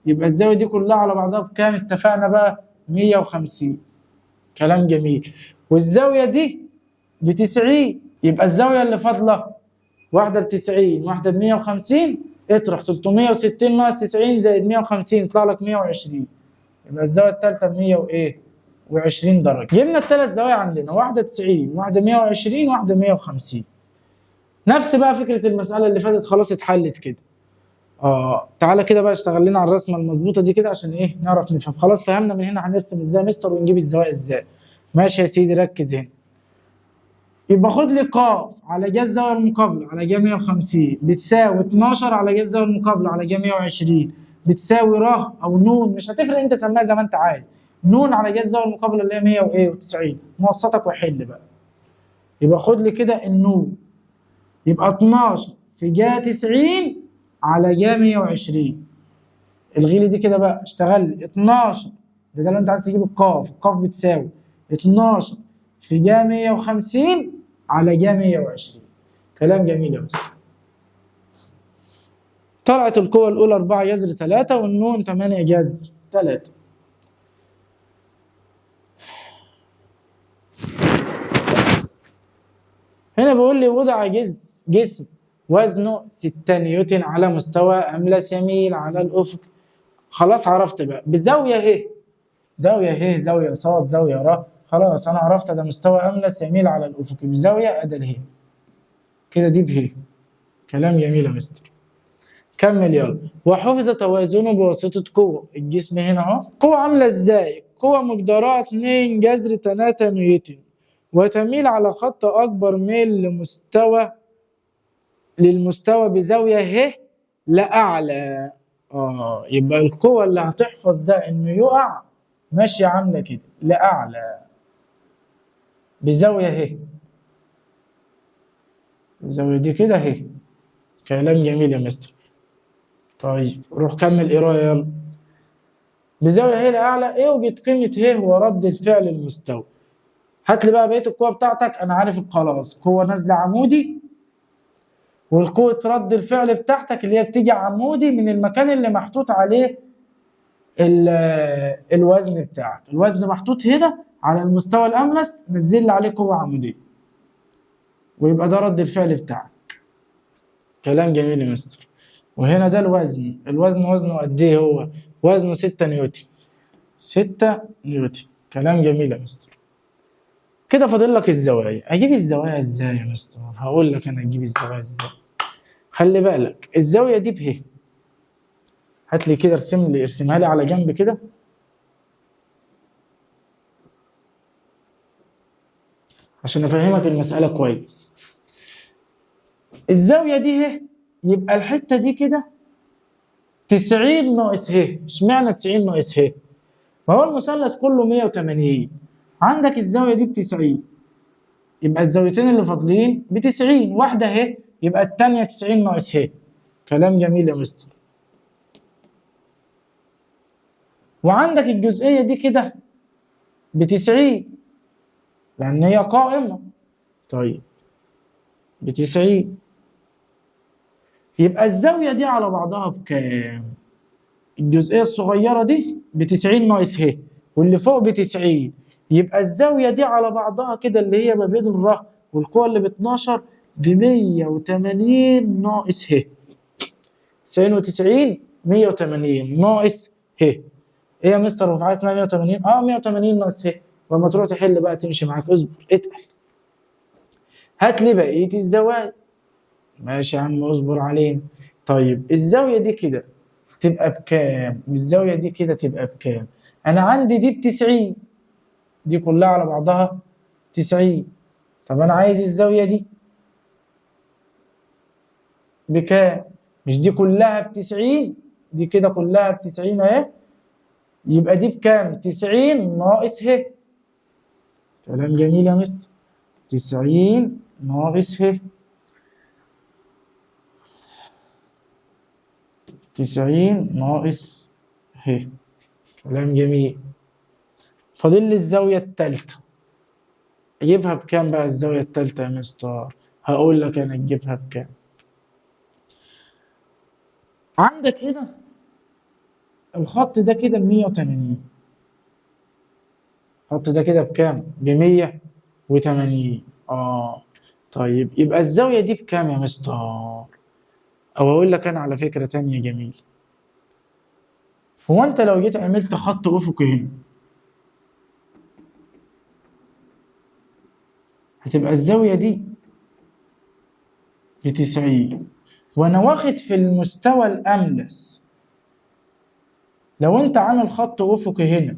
يبقى الزاوية دي كلها على بعضها بكام؟ اتفقنا بقى 150. كلام جميل. والزاوية دي ب 90، يبقى الزاوية اللي فاضلة واحدة ب 90 واحدة ب 150، اطرح 360 ناقص 90 زائد 150 يطلع لك 120، يبقى الزاوية الثالثة ب 100 وايه؟ و20 درجة. جبنا الثلاث زوايا عندنا، واحدة 90 واحدة 120 واحدة 150. نفس بقى فكرة المسألة اللي فاتت، خلاص اتحلت كده. تعالى كده بقى اشتغل لنا على الرسمة المظبوطة دي كده عشان ايه؟ نعرف نفهم. خلاص فهمنا من هنا هنرسم ازاي مستر ونجيب الزوايا ازاي. ماشي يا سيدي، ركز هنا. يبقى خد لي ق على جا الزاوية المقابلة على جا 150 بتساوي 12 على جا الزاوية المقابلة على جا 120 بتساوي ر او نون، مش هتفرق انت سماها زي ما انت عايز، نون على جا الزاوية المقابلة اللي هي 100 وايه؟ و90. موسطك وحل بقى. يبقى خد لي كده النون، يبقى 12 في جا 90 على جا 120. الغي لي دي كده بقى، اشتغل لي 12، ده لو انت عايز تجيب القاف، القاف بتساوي 12 في جا 150 على جا 120. كلام جميل يا مستر. طلعت القوة الأولى 4 جذر 3 والنون 8 جذر 3. هنا بيقول لي وضع جسم وزنه 6 نيوتن على مستوى أملس يميل على الأفق. خلاص عرفت بقى بزاوية ه، زاوية ه، زاوية ص، زاوية ر، خلاص أنا عرفت ده مستوى أملس يميل على الأفق بزاوية أدي ه كده، دي به. كلام جميل يا مستر. كمل يلا. وحفظ توازنه بواسطة قوة. الجسم هنا اهو، قوة عاملة ازاي؟ قوة مقدارها 2 جذر 3 نيوتن وتميل على خط أكبر ميل للمستوى بزاوية ه لأعلى. يبقى القوة اللي هتحفظ ده إنه يقع ماشية عاملة كده لأعلى بزاوية ه، الزاوية دي كده ه. كلام جميل يا مستر. طيب روح كمل قرايه يلا. بزاوية ه لأعلى، اوجد قيمة ه ورد الفعل المستوى. هات لي بقى بقية القوة بتاعتك، أنا عارف خلاص، قوة نازلة عمودي، والقوة رد الفعل بتاعتك اللي هي بتيجي عمودي من المكان اللي محطوط عليه الوزن بتاعك. الوزن محطوط هنا على المستوى الأملس، نزل لي عليه قوة عمودية، ويبقى ده رد الفعل بتاعك. كلام جميل يا مستر. وهنا ده الوزن، الوزن وزنه قد ايه؟ هو وزنه 6 نيوتن، 6 نيوتن. كلام جميل يا مستر. كده فاضل لك الزوايا. اجيب الزوايا ازاي يا مستر؟ هقول لك انا اجيب الزوايا ازاي. خلي بالك الزاوية دي به، هات لي كده، ارسم لي، ارسمها لي على جنب كده. عشان افهمك المسألة كويس. الزاوية دي ه، يبقى الحتة دي كده 90 ناقص ه. اشمعنى 90 ناقص ه؟ ما هو المثلث كله 180، عندك الزاوية دي ب90، يبقى الزاويتين اللي فاضلين ب90، واحدة ه يبقى التانية 90 ناقص ه. كلام جميل يا مستر. وعندك الجزئية دي كده ب90 لأن هي قائمة. طيب ب90، يبقى الزاوية دي على بعضها بكام؟ الجزئية الصغيرة دي ب90 ناقص ه، واللي فوق ب90، يبقى الزاوية دي على بعضها كده اللي هي ما بين الر والقوة اللي ب12 ب180 ناقص ه. 90 و90 180 ناقص ه. ايه يا مستر هو في حاجة اسمها 180؟ 180 ناقص ه. ولما تروح تحل بقى تمشي معاك، اصبر اتقل. هات لي بقية الزوايا. ماشي يا عم اصبر علينا. طيب الزاوية دي كده تبقى بكام؟ والزاوية دي كده تبقى بكام؟ أنا عندي دي ب90، دي كلها على بعضها 90. طب أنا عايز الزاوية دي بكام؟ مش دي كلها ب90؟ دي كده كلها ب90 أهي، يبقى دي بكام؟ 90 ناقص ه. كلام جميل يا مستر. 90 ناقص ه، 90 ناقص ه. كلام جميل. فاضل لي الزاوية التالتة، اجيبها بكام بقى الزاوية التالتة يا مستر؟ هقول لك انا تجيبها بكام. عندك هنا الخط ده كده ب 180، الخط ده كده بكام؟ ب 180. طيب يبقى الزاوية دي بكام يا مستر؟ او اقول لك انا على فكرة تانية جميلة، هو انت لو جيت عملت خط افقي هنا هتبقى الزاوية دي ب90، وانا واخد في المستوى الاملس. لو انت عامل خط افقي هنا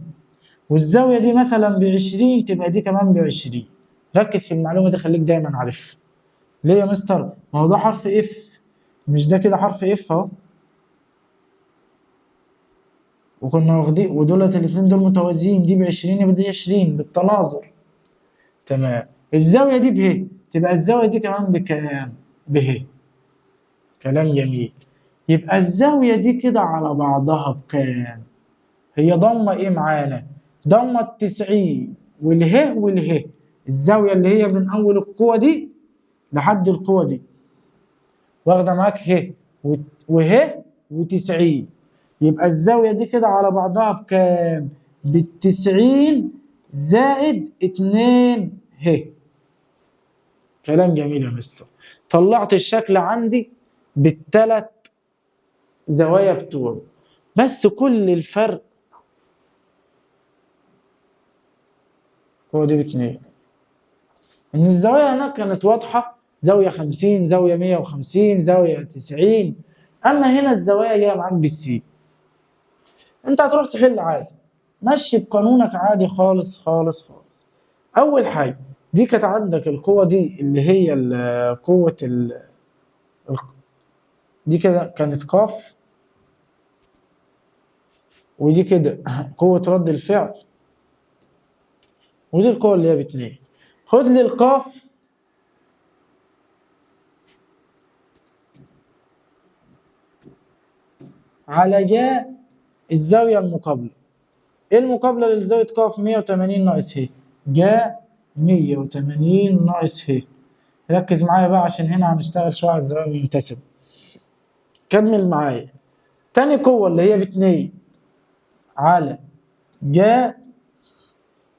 والزاوية دي مثلا ب20 تبقى دي كمان ب20. ركز في المعلومة دي، خليك دايما عارفها. ليه يا مستر؟ ما هو ده حرف F، مش ده كده حرف F اهو، وكنا واخدين ودولت الاثنين دول متوازيين، دي ب20 يبقى دي 20 بالتناظر. تمام. الزاوية دي به، تبقى الزاوية دي كمان بكام؟ به. كلام جميل. يبقى الزاوية دي كده على بعضها بكام؟ هي ضمة ايه معانا؟ ضمة 90 والهه والهه، الزاوية اللي هي من أول القوة دي لحد القوة دي واخدة معاك ه وه و90، يبقى الزاوية دي كده على بعضها بكام؟ بال90 زائد 2 ه. كلام جميل يا مستر. طلعت الشكل عندي بالثلاث زوايا بتوعه، بس كل الفرق هو دي ب2، ان الزوايا هناك كانت واضحة، زاوية 50، زاوية 150، زاوية 90، اما هنا الزوايا جاية معاك بالسي. انت هتروح تحل عادي، مشي بقانونك عادي خالص خالص خالص. اول حاجة دي كانت عندك القوة دي اللي هي قوة دي كده كانت قاف، ودي كده قوة رد الفعل، ودي القوة اللي هي ب2. خد لي القاف على جاء الزاوية المقابلة. ايه المقابلة لزاوية قاف؟ 180 ناقص ه، جاء 180 ناقص ه. ركز معايا بقى عشان هنا هنشتغل شوية على الزوايا المنتسبة. كمل معايا. تاني قوة اللي هي ب2 على جاء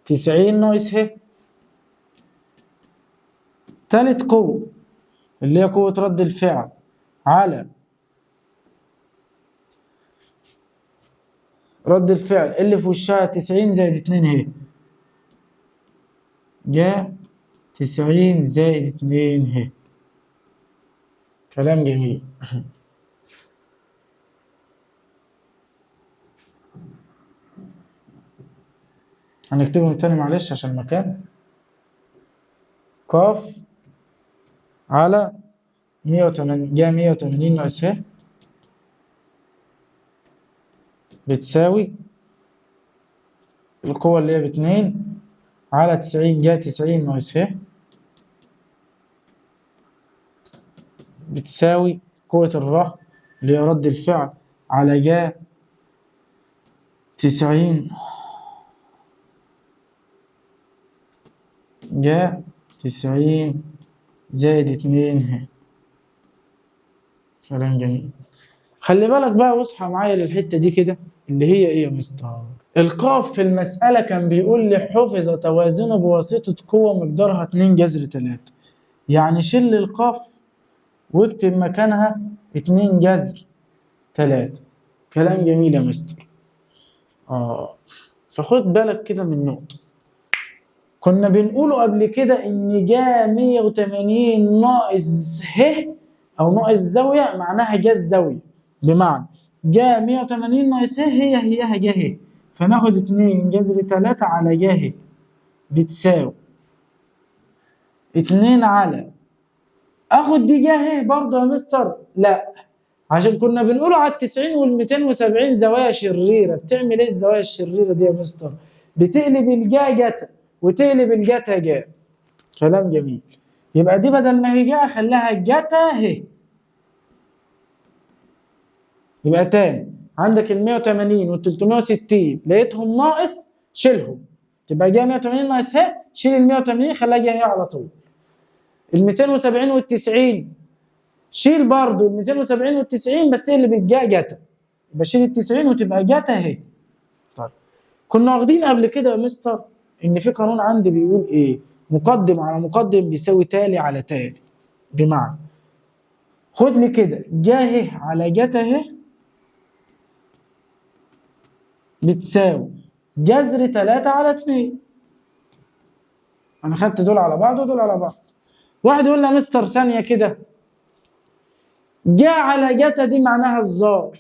90 ناقص ه. تالت قوة اللي هي قوة رد الفعل على رد الفعل اللي في وشها 90 زائد 2 ه، جاء 90 زائد 2 ه. كلام جميل. هنكتبهم تاني معلش عشان المكان. قاف على 180 جاء 180 ناقص ه بتساوي القوة اللي هي ب2 على 90 جاء 90 ناقص ه بتساوي قوة الره اللي هي رد الفعل على جاء 90 جاء 90 زائد 2 ه. كلام جميل. خلي بالك بقى واصحى معايا للحتة دي كده اللي هي ايه يا مستر؟ القاف في المسألة كان بيقول لي حفظ توازنه بواسطة قوة مقدارها 2 جذر 3، يعني شيل القاف واكتب مكانها 2 جذر 3. كلام جميل يا مستر. فخد بالك كده من نقطة كنا بنقوله قبل كده ان جا 180 ناقص ه او ناقص زاوية معناها جا الزاوية، بمعنى جا 180 ناقص ه هي هيها جا ه، فناخد 2 جذر 3 على جا ه بتساوي 2 على اخد دي جا ه برضه يا مستر؟ لا، عشان كنا بنقوله على 90 وال 270 زوايا شريرة. بتعمل ايه الزوايا الشريرة دي يا مستر؟ بتقلب الجا جتا وتقلب الجتا جا. كلام جميل. يبقى دي بدل ما هي جا خلاها جتا ه. يبقى تاني عندك ال 180 وال 360 لقيتهم ناقص شيلهم، تبقى جاية 180 ناقص ه، شيل ال 180 خليها جاية على طول. ال 270 وال 90 شيل برضه ال 270 وال 90 بس هي اللي بالجا جتا، يبقى شيل ال 90 وتبقى جتا اهي. طيب كنا واخدين قبل كده يا مستر ان في قانون عندي بيقول ايه؟ مقدم على مقدم بيساوي تالي على تالي. بمعنى خد لي كده جا ه على جتا ه بتساوي جذر 3 على 2. انا خدت دول على بعض ودول على بعض. واحد يقول لي يا مستر ثانية كده، جا على جتا دي معناها الظا.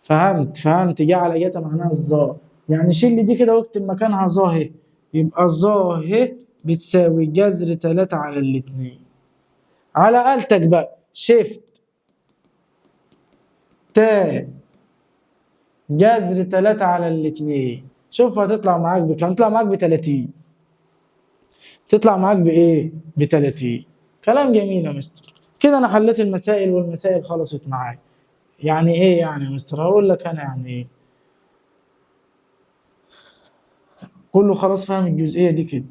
فهمت، جا على جتا معناها الظا، يعني شيل لي دي كده واكتب مكانها ظا ه، يبقى ظا ه بتساوي جذر 3 على 2. على آلتك بقى شيفت تا جذر 3 على 2، شوف هتطلع معاك بكام؟ تطلع معاك ب 30. تطلع معاك بايه؟ ب 30. كلام جميل يا مستر. كده انا حليت المسائل والمسائل خلصت معايا. يعني ايه يعني يا مستر؟ هقول لك انا يعني ايه. كله خلاص فاهم الجزئية دي كده.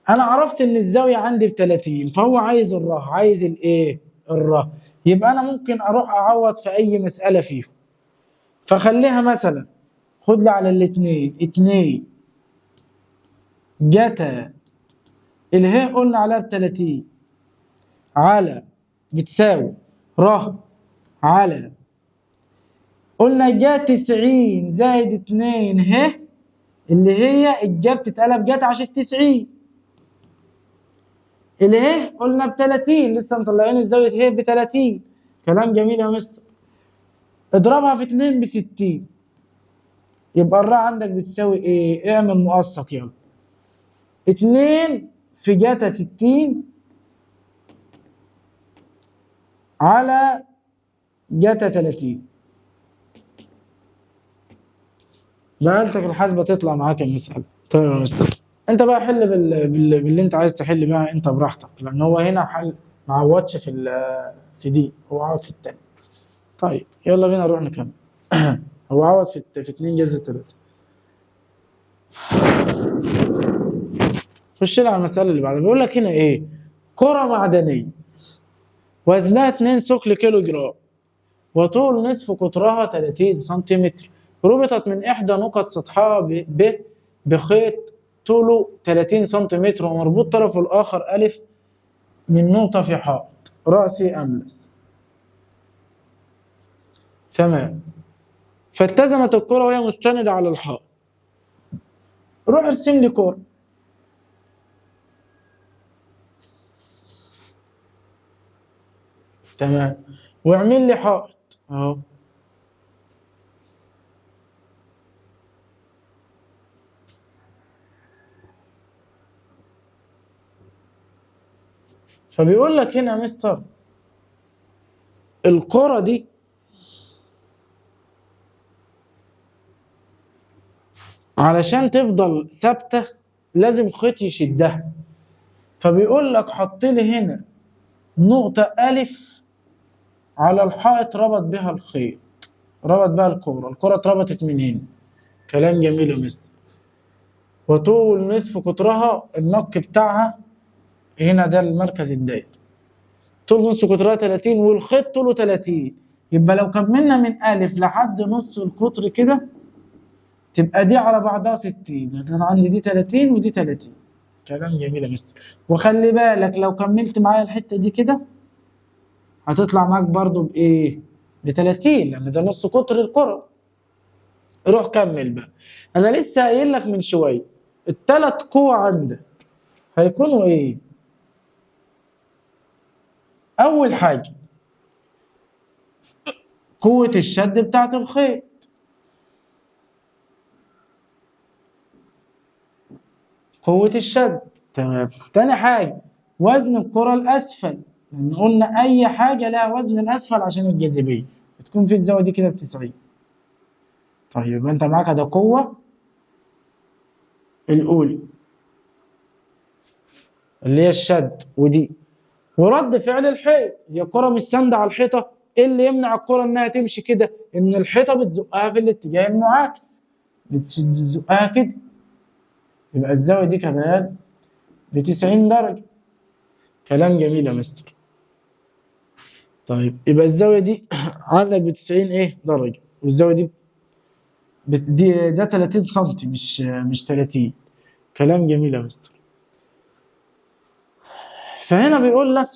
انا عرفت ان الزاوية عندي ب 30، فهو عايز الره، عايز الايه؟ الره. يبقى انا ممكن اروح اعوض في اي مسألة فيهم. فخليها مثلا خد لي على الاثنين 2 جتا اله قلنا عليها ب 30 على بتساوي ره على قلنا جا 90 زائد 2 ه اللي هي الجا بتتقلب جت عشان 90. اللي ه قلنا ب 30، لسه مطلعين الزاوية ه ب 30. كلام جميل يا مستر. اضربها في 2 ب 60، يبقى الراء عندك بتساوي ايه؟ اعمل مؤسق يلا. 2 في جتا 60 على جتا 30. بآلتك الحاسبة تطلع معاك المسألة. تمام يا مستر. انت بقى حل باللي انت عايز تحل بقى انت براحتك، لان هو هنا حل ما عوضش في دي، هو عوض في التاني. طيب يلا بينا نروح نكمل. هو عوض في 2 جذر 3. خش لي على المسألة اللي بعدها. بيقول لك هنا ايه؟ كرة معدنية وزنها 2 ثقل كيلو جرام وطول نصف قطرها 30 سنتيمتر، ربطت من إحدى نقط سطحها بخيط طوله 30 سنتيمتر ومربوط طرفه الآخر ألف من نقطة في حائط رأسي أملس. تمام. فاتزنت الكرة وهي مستندة على الحائط. روح ارسم لي كرة. تمام. واعمل لي حائط اهو. فبيقول لك هنا يا مستر الكرة دي علشان تفضل ثابتة لازم خيط يشدها. فبيقول لك حط لي هنا نقطة ألف على الحائط ربط بها الخيط، ربط بها الكرة، الكرة اتربطت من هنا. كلام جميل يا مستر. وطول نصف قطرها النق بتاعها هنا ده المركز الدائري، طول نص قطرها 30 والخيط طوله 30، يبقى لو كملنا من ألف لحد نص القطر كده تبقى دي على بعضها 60، انا عندي دي 30 ودي 30. كلام جميل يا مستر. وخلي بالك لو كملت معايا الحتة دي كده هتطلع معاك برضو بإيه؟ ب 30، لأن ده نص قطر الكرة. روح كمل بقى. أنا لسه قايل لك من شوية التلات قوى عندك هيكونوا إيه؟ أول حاجة قوة الشد بتاعت الخيط، قوة الشد، تمام. تاني حاجة وزن الكرة الأسفل، لأن قلنا أي حاجة لها وزن الأسفل عشان الجاذبية بتكون في الزاوية دي كده ب90. طيب يبقى أنت معاك ده قوة الأولى اللي هي الشد، ودي ورد فعل الحيط، هي الكرة مش ساندة على الحيطة، ايه اللي يمنع الكرة انها تمشي كده؟ ان الحيطة بتزقها في الاتجاه المعاكس، بتزقها كده، يبقى الزاوية دي كمان ب90 درجة. كلام جميل يا مستر. طيب يبقى الزاوية دي عندك ب90 ايه درجة، والزاوية دي دي ده 30 سم مش 30. كلام جميل يا مستر. فهنا بيقول لك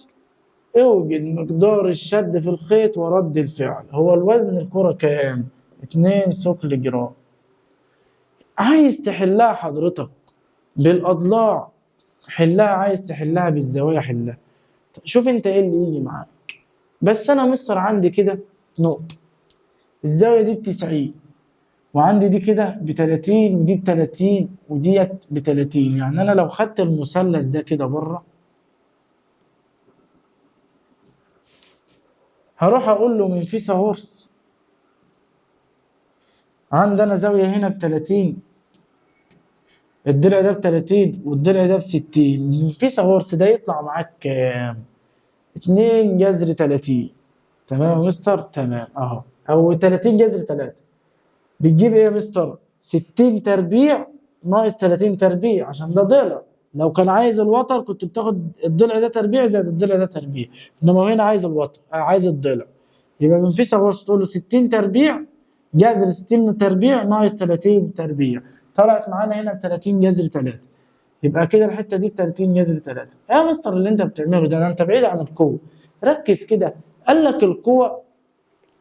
اوجد مقدار الشد في الخيط ورد الفعل. هو الوزن الكرة كام؟ 2 ثقل جرام. عايز تحلها حضرتك بالاضلاع حلها، عايز تحلها بالزوايا حلها. شوف انت ايه اللي يجي معاك. بس انا مستر عندي كده نقطة، الزاوية دي ب90، وعندي دي كده ب30، ودي ب30، وديت ب30. يعني انا لو خدت المثلث ده كده بره هروح اقول له من فيثاغورس عندنا زاوية هنا ب30، الضلع ده ب30 والضلع ده ب60. من فيثاغورس ده يطلع معاك كام؟ 2 جذر 30. تمام يا مستر؟ تمام اهو، او 30 جذر 3. بتجيب ايه يا مستر؟ 60 تربيع ناقص 30 تربيع، عشان ده ضلع. لو كان عايز الوتر كنت بتاخد الضلع ده تربيع زائد الضلع ده تربيع، انما هنا عايز الوتر، عايز الضلع. يبقى من فيثاغورس تقول له 60 تربيع جذر 60 تربيع ناقص 30 تربيع، طلعت معانا هنا ب 30 جذر 3. يبقى كده الحتة دي ب 30 جذر 3. يا مستر اللي انت بتعمله ده انت بعيد عن القوة، ركز كده. قال لك القوة،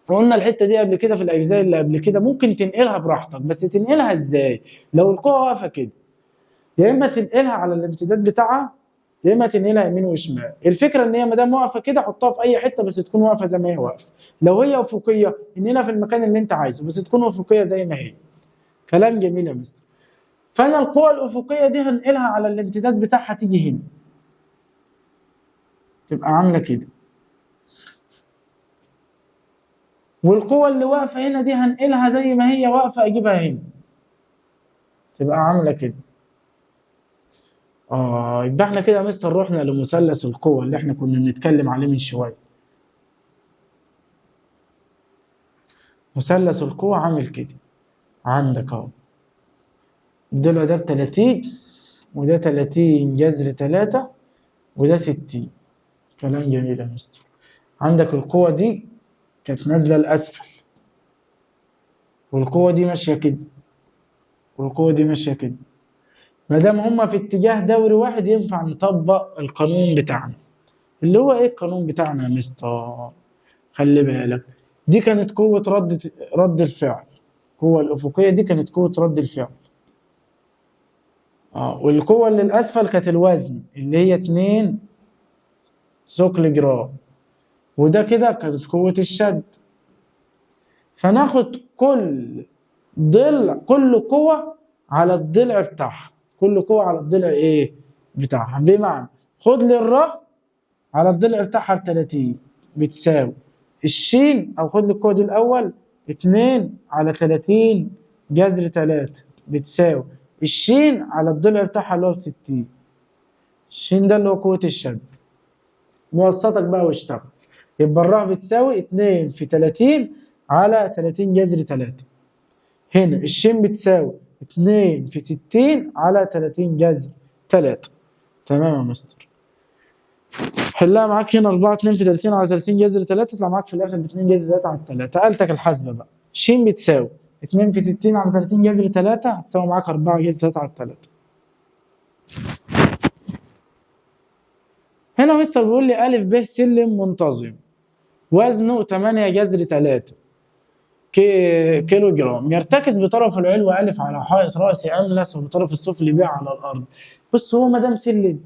قلنا الحتة دي قبل كده في الاجزاء اللي قبل كده، ممكن تنقلها براحتك، بس تنقلها ازاي؟ لو القوة واقفة كده يا اما تنقلها على الامتداد بتاعها، يا اما تنقلها يمين وشمال. الفكرة ان هي ما دام واقفة كده حطها في اي حتة بس تكون واقفة زي ما هي واقفة. لو هي افقية انقلها في المكان اللي انت عايزه بس تكون افقية زي ما هي. كلام جميل يا مستر. فانا القوة الافقية دي هنقلها على الامتداد بتاعها، تيجي هنا تبقى عامله كده، والقوه اللي واقفة هنا دي هنقلها زي ما هي واقفة اجيبها هنا تبقى عامله كده. يبقى احنا كده يا مستر رحنا لمثلث القوة اللي احنا كنا بنتكلم عليه من شوية. مثلث القوة عامل كده، عندك اهو الضلع ده ب30، وده 30 جذر 3، وده 60. كلام جميل يا مستر. عندك القوة دي كانت نازلة لأسفل، والقوة دي ماشية كده، والقوة دي ماشية كده. ما دام هما في اتجاه دوري واحد ينفع نطبق القانون بتاعنا، اللي هو ايه القانون بتاعنا يا مستر؟ خلي بالك دي كانت قوة رد الفعل، القوة الأفقية دي كانت قوة رد الفعل، والقوة اللي الأسفل كانت الوزن اللي هي 2 ثقل جرام، وده كده كانت قوة الشد. فناخد كل ضلع، كل قوة على الضلع بتاعها، كل قوة على الضلع ايه بتاعها. بمعنى خد لي الراء على الضلع بتاعها ب 30 بتساوي الشين، او خد لي القوة دي الأول 2 على 30 جذر 3 بتساوي الشين على الضلع بتاعها اللي هو ب 60. الشين ده اللي هو قوة الشد. موسطك بقى واشتغل. يبقى الراء بتساوي 2 في 30 على 30 جذر 3. هنا الشين بتساوي 2 في 60 على 30 جذر 3. تمام يا مستر. حلها معاك هنا 4 2 في 30 على 30 جذر 3، تطلع معاك في الآخر ب 2 جذر 3 على 3. قالتك الحاسبة بقى. شين بتساوي 2 في 60 على 30 جذر 3 هتساوي معاك 4 جذر 3 على 3. هنا مستر بيقول لي أ ب سلم منتظم وزنه 8 جذر 3 كيلو جرام، يرتكز بطرف العلوي أ على حائط رأسي أملس وبطرف السفلي ب على الأرض. بص هو ما دام سلم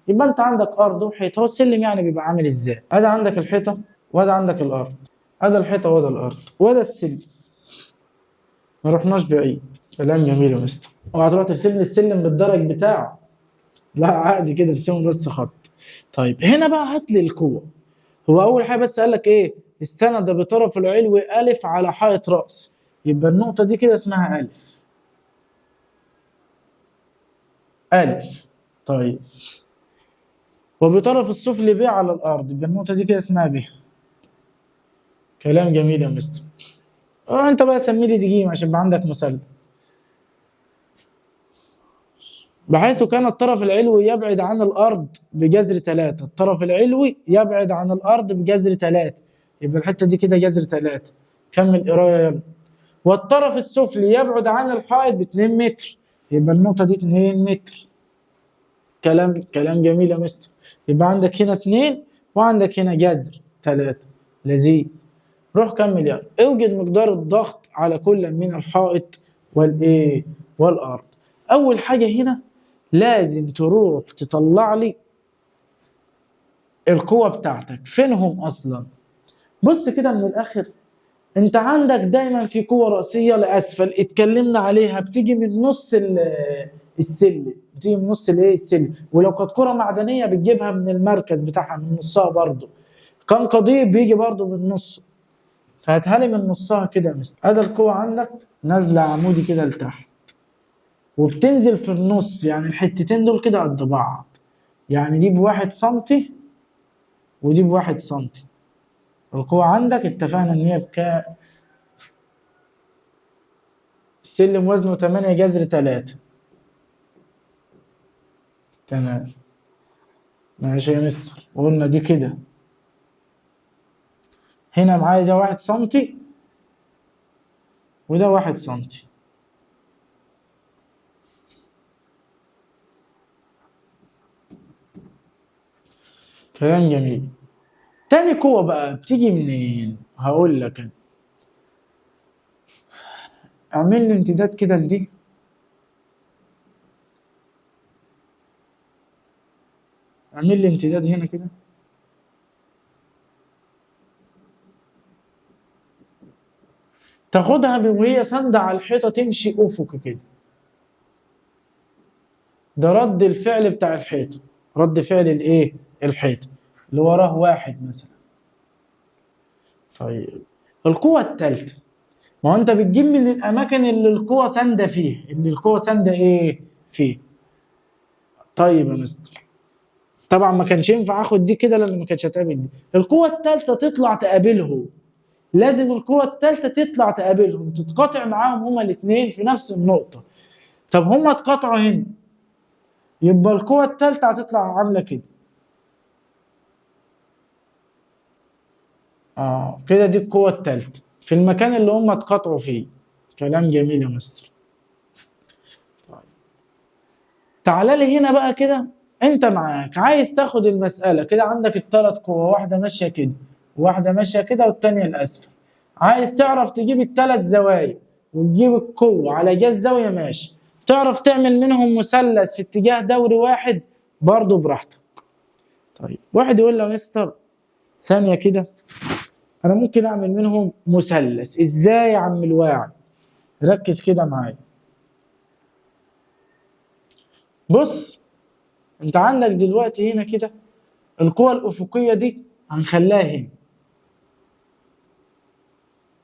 يبقى أنت عندك أرض وحيطة. هو السلم يعني بيبقى عامل إزاي؟ أدي عندك الحيطة وأدي عندك الأرض، أدي الحيطة وأدي الأرض وأدي السلم. ما رحناش بعيد. كلام جميل يا مستر. اوعى تروح ترسم لي السلم بالدرج بتاعه، لا عادي كده ارسمه بس خط. طيب هنا بقى هات لي القوة. هو أول حاجة بس قال لك إيه؟ استند بطرف العلوي أ على حائط رأس، يبقى النقطة دي كده اسمها أ. أ. طيب وبطرف السفلي ب على الأرض، يبقى النقطة دي كده اسمها ب. كلام جميل يا مستر. انت بقى سمي لي دي جيم عشان يبقى عندك مثلث. بحيث كان الطرف العلوي يبعد عن الارض بجذر 3، الطرف العلوي يبعد عن الارض بجذر 3، يبقى الحتة دي كده جذر 3. كمل قرايه يلا. والطرف السفلي يبعد عن الحائط ب 2 متر، يبقى النقطة دي 2 متر. كلام جميل يا مستر. يبقى عندك هنا 2 وعندك هنا جذر 3. لذيذ. روح كمل يلا. اوجد مقدار الضغط على كل من الحائط والايه؟ والارض. اول حاجة هنا لازم تروح تطلع لي القوة بتاعتك، فينهم اصلا؟ بص كده من الاخر، انت عندك دايما في قوة رأسية لاسفل اتكلمنا عليها، بتيجي من نص السلم، بتيجي من نص الايه؟ السلم. ولو كانت كرة معدنية بتجيبها من المركز بتاعها، من نصها برضو. كان قضيب بيجي برضو من نص، فهاتها لي من نصها كده يا مستر. ادي القوة عندك نازلة عمودي كده لتحت، وبتنزل في النص، يعني الحتتين دول كده قد بعض، يعني دي ب1 سنتي ودي ب1 سنتي. القوة عندك اتفقنا ان هي بكام؟ السلم وزنه 8 جذر 3. تمام ماشي يا مستر. وقلنا دي كده هنا معايا ده 1 سنتي وده 1 سنتي. كلام جميل. تاني قوة بقى بتيجي منين؟ هقول لك انا. اعمل لي امتداد كده لدي، اعمل لي امتداد هنا كده، تاخدها وهي ساندة على الحيطة تمشي افقي كده. ده رد الفعل بتاع الحيطة، رد فعل الايه؟ الحيطة اللي وراه 1 مثلا. طيب القوة الثالثة، ما هو انت بتجيب من الاماكن اللي القوة ساندة فيها، اللي القوة ساندة ايه؟ فيه. طيب يا مستر، طبعا ما كانش ينفع اخد دي كده لان ما كانتش هتقابل دي. القوة الثالثة تطلع تقابلهم، لازم القوة الثالثة تطلع تقابلهم، تتقاطع معاهم هما الاثنين في نفس النقطة. طب هما اتقاطعوا هنا، يبقى القوة الثالثة هتطلع عاملة كده. كده دي القوة الثالثة في المكان اللي هما اتقاطعوا فيه. كلام جميل يا مستر. طيب تعالى لي هنا بقى كده، انت معاك عايز تاخد المسألة كده، عندك الثلاث قوة، واحدة ماشية كده واحدة ماشية كده والتانية الأسفل. عايز تعرف تجيب الثلاث زوايا وتجيب القوة على جهة الزاوية، ماشي. تعرف تعمل منهم مثلث في اتجاه دوري واحد برضو براحتك. طيب واحد يقول له يا مستر ثانية كده، أنا ممكن أعمل منهم مثلث إزاي يا عم الواعي؟ ركز كده معايا. بص أنت عندك دلوقتي هنا كده القوة الأفقية دي هنخليها هنا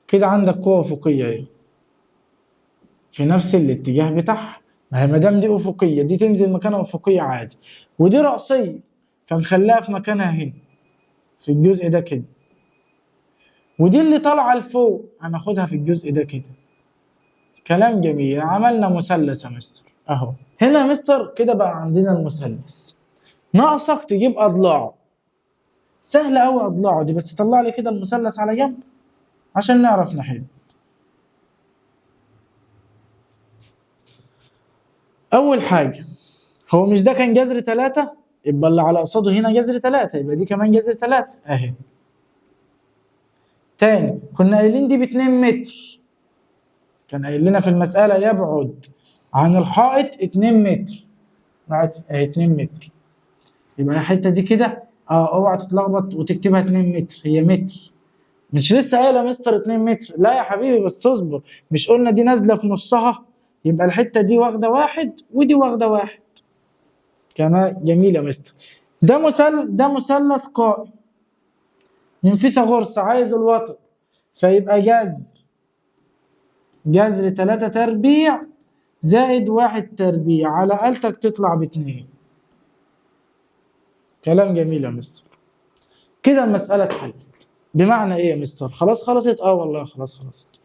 كده، عندك قوة أفقية اهي في نفس الاتجاه بتاعها، ما هي ما دام دي أفقية دي تنزل مكانها أفقية عادي، ودي رأسية فنخليها في مكانها هنا في الجزء ده كده، ودي اللي طالعة لفوق هناخدها في الجزء ده كده. كلام جميل. عملنا مثلث يا مستر اهو. هنا يا مستر كده بقى عندنا المثلث، ناقصك تجيب أضلاعه. سهلة أوي أضلاعه دي، بس طلع لي كده المثلث على جنب عشان نعرف نحل. أول حاجة، هو مش ده كان جذر 3؟ يبقى اللي على قصاده هنا جذر 3، يبقى دي كمان جذر 3 أهي. تاني كنا قايلين دي ب2 متر، كان قايل لنا في المسألة يبعد عن الحائط 2 متر، اهي 2 متر، يبقى الحتة دي كده اوعى تتلخبط وتكتبها 2 متر، هي متر. مش لسه قايله مستر 2 متر؟ لا يا حبيبي بس اصبر، مش قلنا دي نازله في نصها؟ يبقى الحتة دي واخده 1 ودي واخده 1. كمان جميل يا مستر. ده مثلث قائم من فيثاغورس، عايز الوتر، فيبقى جذر 3 تربيع زائد 1 تربيع، على آلتك تطلع ب2. كلام جميل يا مستر. كده المسألة اتحلت. بمعنى ايه يا مستر؟ خلاص خلصت؟ اه والله خلاص خلصت.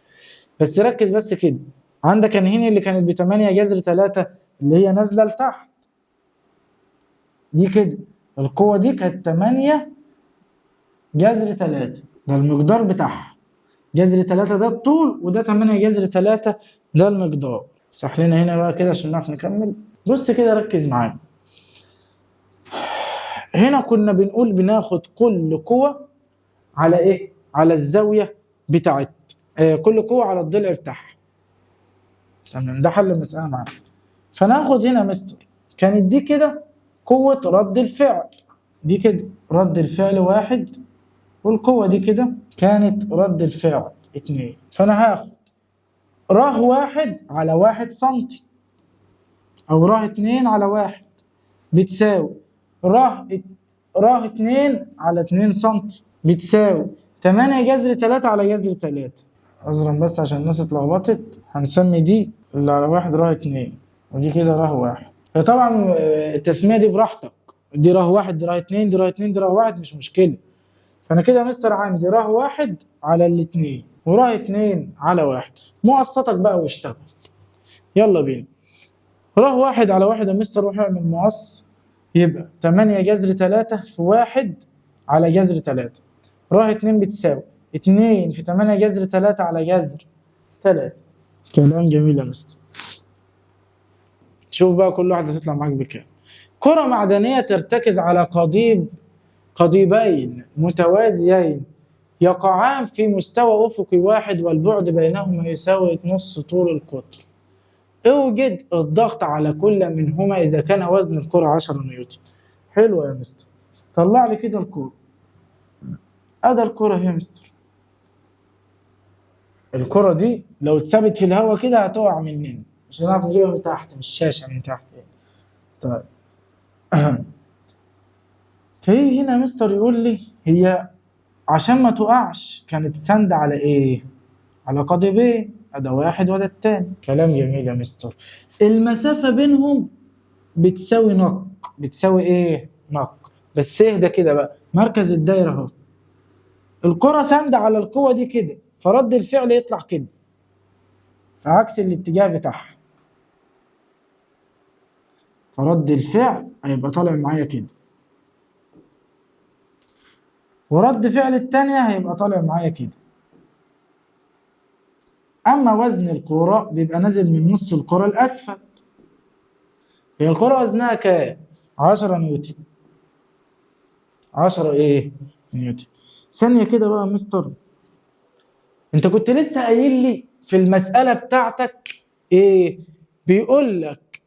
بس ركز بس كده، عندك انهين اللي كانت ب 8 جذر 3 اللي هي نازله لتحت دي كده، القوة دي كانت 8 جذر 3، ده المقدار بتاعها، جذر 3 ده الطول وده 8 جذر 3 ده المقدار. صح لنا هنا بقى كده عشان نعرف نكمل. بص كده ركز معايا، هنا كنا بنقول بناخد كل قوة على ايه؟ على الزاوية بتاعت كل قوة على الضلع بتاعها. تمام، ده حل المسألة معانا. فناخد هنا مستر كانت دي كده قوة رد الفعل، دي كده رد الفعل 1، والقوة دي كده كانت رد الفعل 2. فأنا هاخد ره 1 على 1 سنتي أو ره 2 على 1 بتساوي ره 2 على 2 سنتي بتساوي 8 جذر 3 على جذر 3. عذرا بس عشان الناس اتلخبطت، هنسمي دي اللي على 1 ره 2 ودي كده ره 1. فطبعا التسمية دي براحتك، دي ره 1 دي ره 2 دي ره 2 دي ره 1، مش مشكلة. فأنا كده يا مستر عندي ره 1 على الاتنين وره 2 على 1. مقصتك بقى واشتغل. يلا بينا. ره 1 على 1 يا مستر، روح اعمل مقص، يبقى 8 جذر 3 في 1 على جذر 3. ره 2 بتساوي 2 في 8 جذر 3 على جذر 3. كلام جميل يا مستر. شوف بقى كل واحدة تطلع معاك بكام. كرة معدنية ترتكز على قضيبين متوازيين يقعان في مستوى أفقي واحد والبعد بينهما يساوي نص طول القطر. اوجد الضغط على كل منهما إذا كان وزن الكرة 10 نيوتن. حلو يا مستر، طلع لي كده الكرة. أدي الكرة يا مستر. الكرة دي لو اتثبت في الهواء كده هتقع مننا، مش هنعرف نجيبها من تحت، من الشاشة من تحت يعني. طيب فهي هنا يا مستر يقول لي هي عشان ما تقعش كانت سند على ايه؟ على قضيبين، ده واحد وده التاني. كلام جميل يا مستر. المسافة بينهم بتساوي نق، بتساوي ايه؟ نق. بس اهدى كده بقى، مركز الدايرة اهو، الكرة ساندة على القوة دي كده، فرد الفعل يطلع كده عكس الاتجاه بتاعها، فرد الفعل هيبقى طالع معايا كده، ورد فعل التانية هيبقى طالع معايا كده. أما وزن الكرة بيبقى نازل من نص الكرة الأسفل. هي الكرة وزنها كام؟ 10 نيوتن. 10 إيه؟ نيوتن. ثانية كده بقى يا مستر، أنت كنت لسه قايل لي في المسألة بتاعتك إيه؟ بيقول لك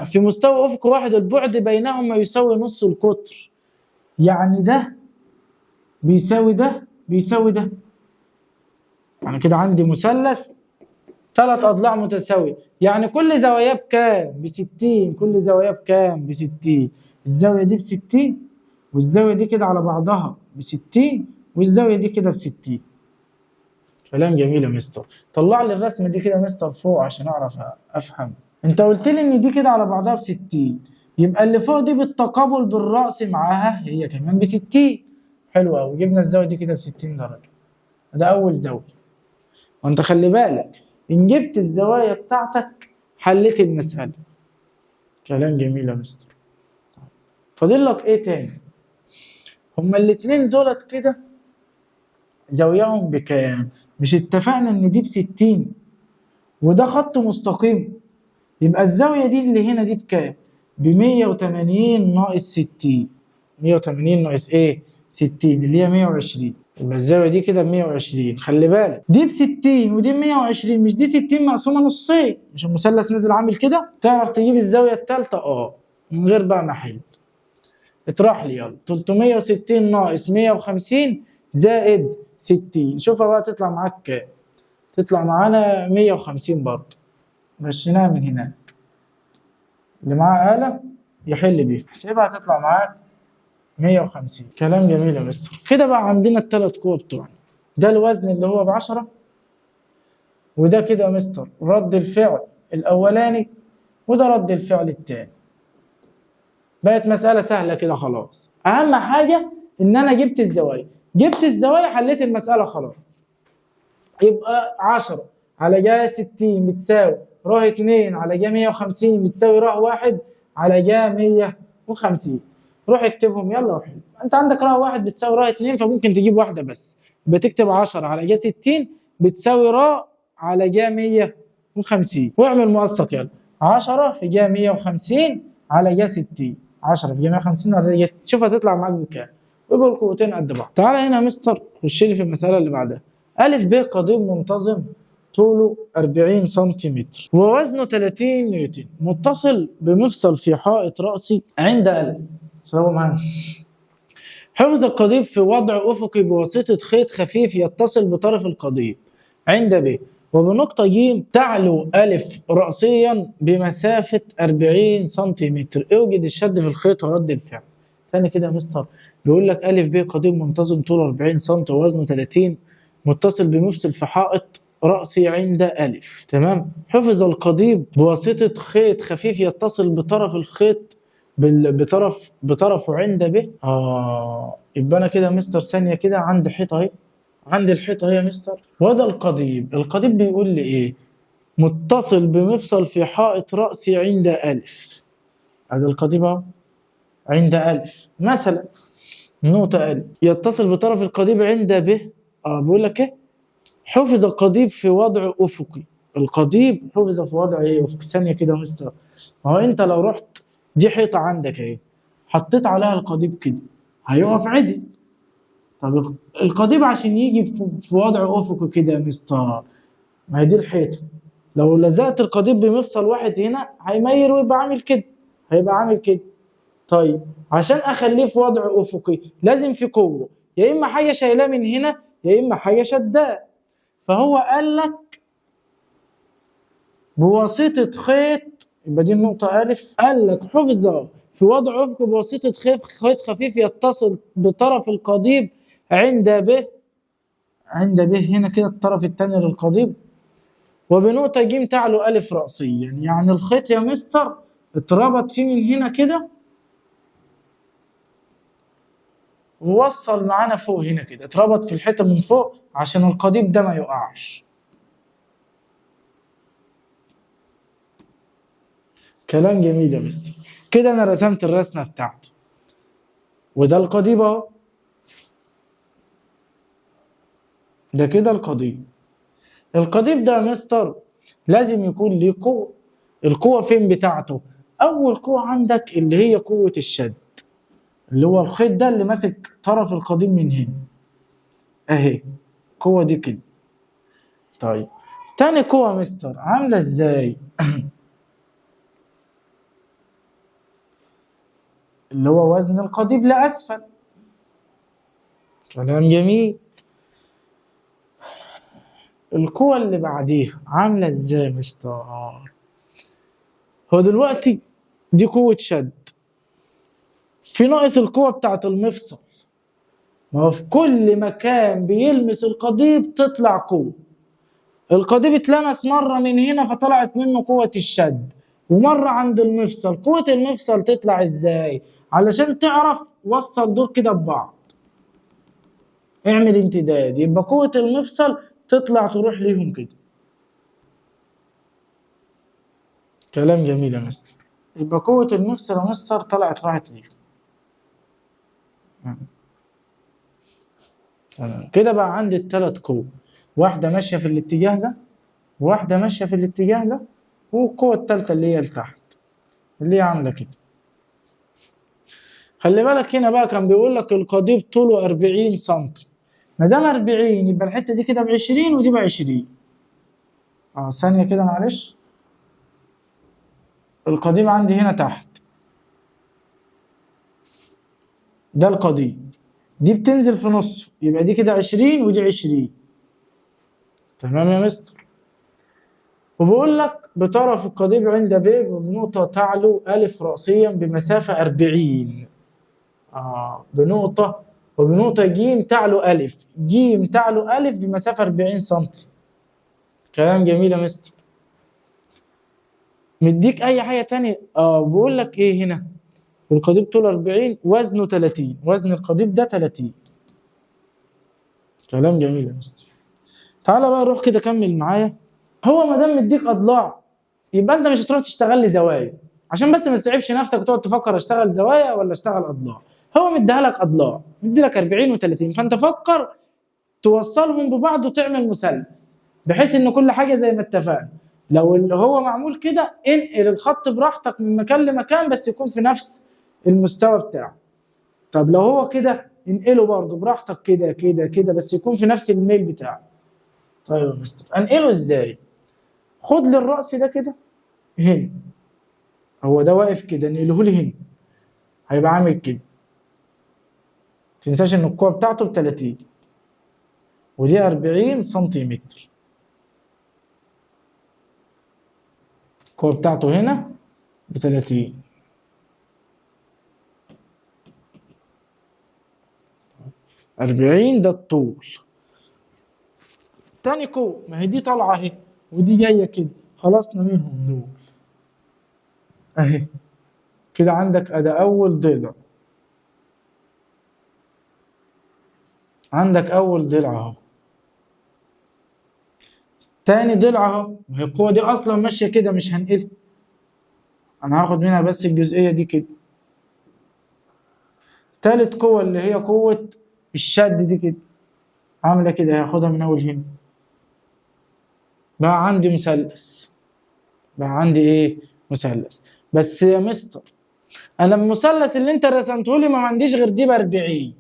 في مستوى أفق واحد البعد بينهما يساوي نص القطر. يعني ده بيساوي ده بيساوي ده. يعني كده عندي مثلث 3 أضلاع متساوية، يعني كل زواياه بكام؟ ب60. كل زواياه بكام؟ ب60. الزاوية دي ب60، والزاوية دي كده على بعضها ب60، والزاوية دي كده ب60. كلام جميل يا مستر. طلع لي الرسمة دي كده يا مستر فوق عشان أعرف أفهم. أنت قلت لي إن دي كده على بعضها ب60، يبقى اللي فوق دي بالتقابل بالرأس معاها هي كمان ب60. حلو أوي، جبنا الزاوية دي كده ب60 درجة. ده أول زاوية. وأنت خلي بالك إن جبت الزوايا بتاعتك حليت المسألة. كلام جميل يا مستر. فاضل لك إيه تاني؟ هما الاتنين دولت كده زاوياهم بكام؟ مش اتفقنا إن دي ب60 وده خط مستقيم، يبقى الزاوية دي اللي هنا دي بكام؟ ب180 ناقص 60. 180 ناقص إيه؟ 60 اللي هي 120. يبقى الزاوية دي كده ب120. خلي بالك دي ب60 ودي ب120، مش دي 60 مقسومة نصين، مش المثلث نزل عامل كده؟ تعرف تجيب الزاوية التالتة؟ من غير بقى ما احل. اطرح لي يلا 360 ناقص 150 زائد 60، شوفها بقى تطلع معاك كام؟ تطلع معانا 150 برضه. مشيناها من هناك، اللي معاه آلة يحل بيها، حسابها هتطلع معاك 150. كلام جميل يا مستر. كده بقى عندنا الثلاث قوى بتوعنا، ده الوزن اللي هو ب10، وده كده يا مستر رد الفعل الأولاني، وده رد الفعل الثاني. بقت مسألة سهلة كده خلاص. أهم حاجة إن أنا جبت الزوايا. جبت الزوايا حليت المسالة خلاص. يبقى 10 على جا 60 بتساوي ره 2 على جا 150 بتساوي ره 1 على جا 150. روح اكتبهم يلا وحل. انت عندك ره 1 بتساوي ره 2، فممكن تجيب واحدة بس. بتكتب 10 على جا 60 بتساوي ره على جا 150، واعمل مؤسق يلا. 10 في جا 150 على جا 60، 10 في جا 150 على جا 60، شوف هتطلع معاك بكام. ويبقى القوتين قد بعض. تعالى هنا يا مستر خش لي في المسألة اللي بعدها. ألف ب قضيب منتظم طوله 40 سنتيمتر ووزنه 30 نيوتن، متصل بمفصل في حائط رأسي عند ألف. اشربوا معانا. حفظ القضيب في وضع أفقي بواسطة خيط خفيف يتصل بطرف القضيب عند ب، وبنقطة ج تعلو ألف رأسيا بمسافة 40 سنتيمتر. اوجد الشد في الخيط ورد الفعل. تاني كده يا مستر، بيقول لك ألف ب قضيب منتظم طوله 40 سم ووزنه 30، متصل بمفصل في حائط رأسي عند ألف. تمام. حفظ القضيب بواسطة خيط خفيف يتصل بطرف الخيط بطرفه عند ب. يبقى أنا كده يا مستر ثانية كده عندي حيطة أهي، عندي الحيطة أهي يا مستر، وده القضيب. القضيب بيقول لي إيه؟ متصل بمفصل في حائط رأسي عند ألف. هذا القضيب أهو عند ألف مثلا، نقطة ألف، يتصل بطرف القضيب عند ب. بيقول لك إيه؟ حفظ القضيب في وضع أفقي. القضيب حفظ في وضع إيه؟ أفقي. ثانية كده يا مستر، ما هو أنت لو رحت دي حيطة عندك أهي، حطيت عليها القضيب كده هيقف عدل. طب القضيب عشان يجي في وضع أفقي كده يا مستر، ما هي دي الحيطة، لو لزقت القضيب بمفصل واحد هنا هيميل ويبقى عامل كده، هيبقى عامل كده. طيب عشان اخليه في وضع افقي لازم في قوة، يا اما حاجة شايلاه من هنا يا اما حاجة شداه. فهو قال لك بواسطة خيط، يبقى دي النقطة الف، قال لك حفظ في وضع افقي بواسطة خيط خفيف يتصل بطرف القضيب عند ب، عند ب هنا كده الطرف الثاني للقضيب، وبنقطه ج تعلو الف راسيا. يعني الخيط يا مستر اتربط فيه من هنا كده ووصل معانا فوق هنا كده، اتربط في الحيطة من فوق عشان القضيب ده ما يقعش. كلام جميل يا مستر. كده انا رسمت الرسمة بتاعتي، وده القضيب اهو، ده كده القضيب. القضيب ده يا مستر لازم يكون ليه قوة. القوة فين بتاعته؟ اول قوة عندك اللي هي قوة الشد، اللي هو الخيط ده اللي ماسك طرف القضيب من هنا اهي، القوة دي كده. طيب تاني قوة يا مستر عاملة ازاي؟ اللي هو وزن القضيب لأسفل. كلام جميل. القوة اللي بعديها عاملة ازاي يا مستر؟ هو دلوقتي دي قوة شد، في ناقص القوة بتاعت المفصل. ما هو في كل مكان بيلمس القضيب تطلع قوة. القضيب اتلمس مرة من هنا فطلعت منه قوة الشد، ومرة عند المفصل. قوة المفصل تطلع ازاي؟ علشان تعرف وصل دول كده ببعض، اعمل امتداد، يبقى قوة المفصل تطلع تروح ليهم كده. كلام جميل يا مستر. يبقى قوة المفصل يا مستر طلعت راحت ليهم. تمام كده. بقى عندي الثلاث قوة، واحدة ماشية في الاتجاه ده، وواحدة ماشية في الاتجاه ده، والقوة الثالثة اللي هي لتحت اللي هي عاملة كده. خلي بالك هنا بقى كان بيقول لك القضيب طوله 40 سم، ما دام 40 يبقى الحتة دي كده ب 20 ودي ب 20. ثانية كده معلش، القضيب عندي هنا تحت، ده القضيب، دي بتنزل في نصه، يبقى دي كده 20 ودي 20. تمام يا مستر. وبقول لك بطرف القضيب عند ب بنقطة تعلو ألف رأسيا بمسافة 40. بنقطة، وبنقطة ج تعلو ألف، ج تعلو ألف بمسافة 40 سم. كلام جميل يا مستر. مديك أي حاجة تانية؟ بقول لك إيه هنا؟ القضيب طوله 40 وزنه 30، وزن القضيب ده 30. كلام جميل يا مستر. تعالى بقى روح كده كمل معايا. هو ما دام مديك اضلاع يبقى انت مش هتروح تشتغل لي زوايا، عشان بس ما تتعبش نفسك وتقعد تفكر اشتغل زوايا ولا اشتغل اضلاع. هو مديها لك اضلاع، مدي لك 40 و30، فانت فكر توصلهم ببعض وتعمل مثلث، بحيث ان كل حاجة زي ما اتفقنا. لو اللي هو معمول كده انقل الخط براحتك من مكان لمكان، بس يكون في نفس المستوى بتاعه. طب لو هو كده انقله برضه براحتك كده كده كده، بس يكون في نفس الميل بتاعه. طيب يا مستر انقله ازاي؟ خد لي الرأس ده كده هنا، هو ده واقف كده، انقله لي هنا، هيبقى عامل كده. متنساش ان القوة بتاعته ب 30 ودي 40 سنتيمتر. القوة بتاعته هنا ب 30. 40 ده الطول. تاني قوة، ما هي دي طالعة اهي ودي جاية كده، خلصنا منهم دول اهي كده. عندك ادي اول ضلع، عندك اول ضلع اهو، تاني ضلع اهو. ما هي القوة دي اصلا ماشية كده، مش هنقلها، انا هاخد منها بس الجزئية دي كده. تالت قوة اللي هي قوة الشد دي كده عاملة كده، هاخدها من اول هنا. بقى عندي مثلث، بقى عندي ايه؟ مثلث. بس يا مستر انا المثلث اللي انت رسمته لي ما عنديش غير دي ب 40،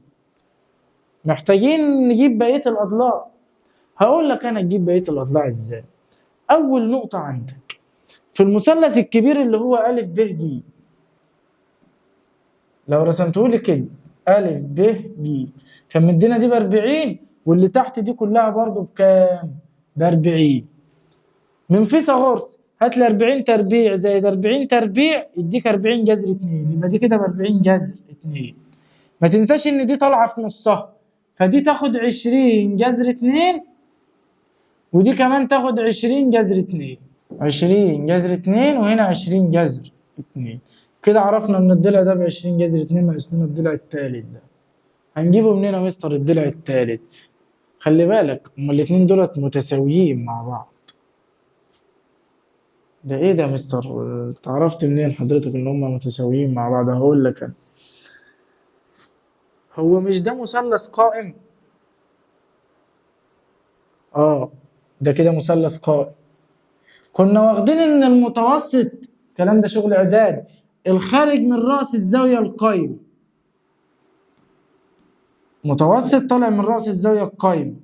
محتاجين نجيب بقية الاضلاع. هقول لك انا تجيب بقية الاضلاع ازاي. اول نقطة عندك في المثلث الكبير اللي هو أ ب ج، لو رسمته لي كده أ ب ج، كان مدينا دي ب 40 واللي تحت دي كلها برضو بكام؟ ب 40. من فيثاغورس هات لي 40 تربيع زائد 40 تربيع يديك 40 جذر 2، يبقى دي كده ب 40 جذر 2. ما تنساش ان دي طالعه في نصها، فدي تاخد 20 جذر 2 ودي كمان تاخد 20 جذر 2، 20 جذر 2 وهنا 20 جذر 2. كده عرفنا ان الضلع ده ب 20 جذر 2، ناقص لنا الضلع التالت ده. هنجيبه منين يا مستر الضلع التالت؟ خلي بالك هما الاتنين دولت متساويين مع بعض. ده ايه ده يا مستر؟ اتعرفت منين حضرتك ان هما متساويين مع بعض؟ هقول لك انا. هو مش ده مثلث قائم؟ ده كده مثلث قائم. كنا واخدين ان المتوسط، الكلام ده شغل اعداد، الخارج من رأس الزاوية القايمة، متوسط طالع من رأس الزاوية القايمة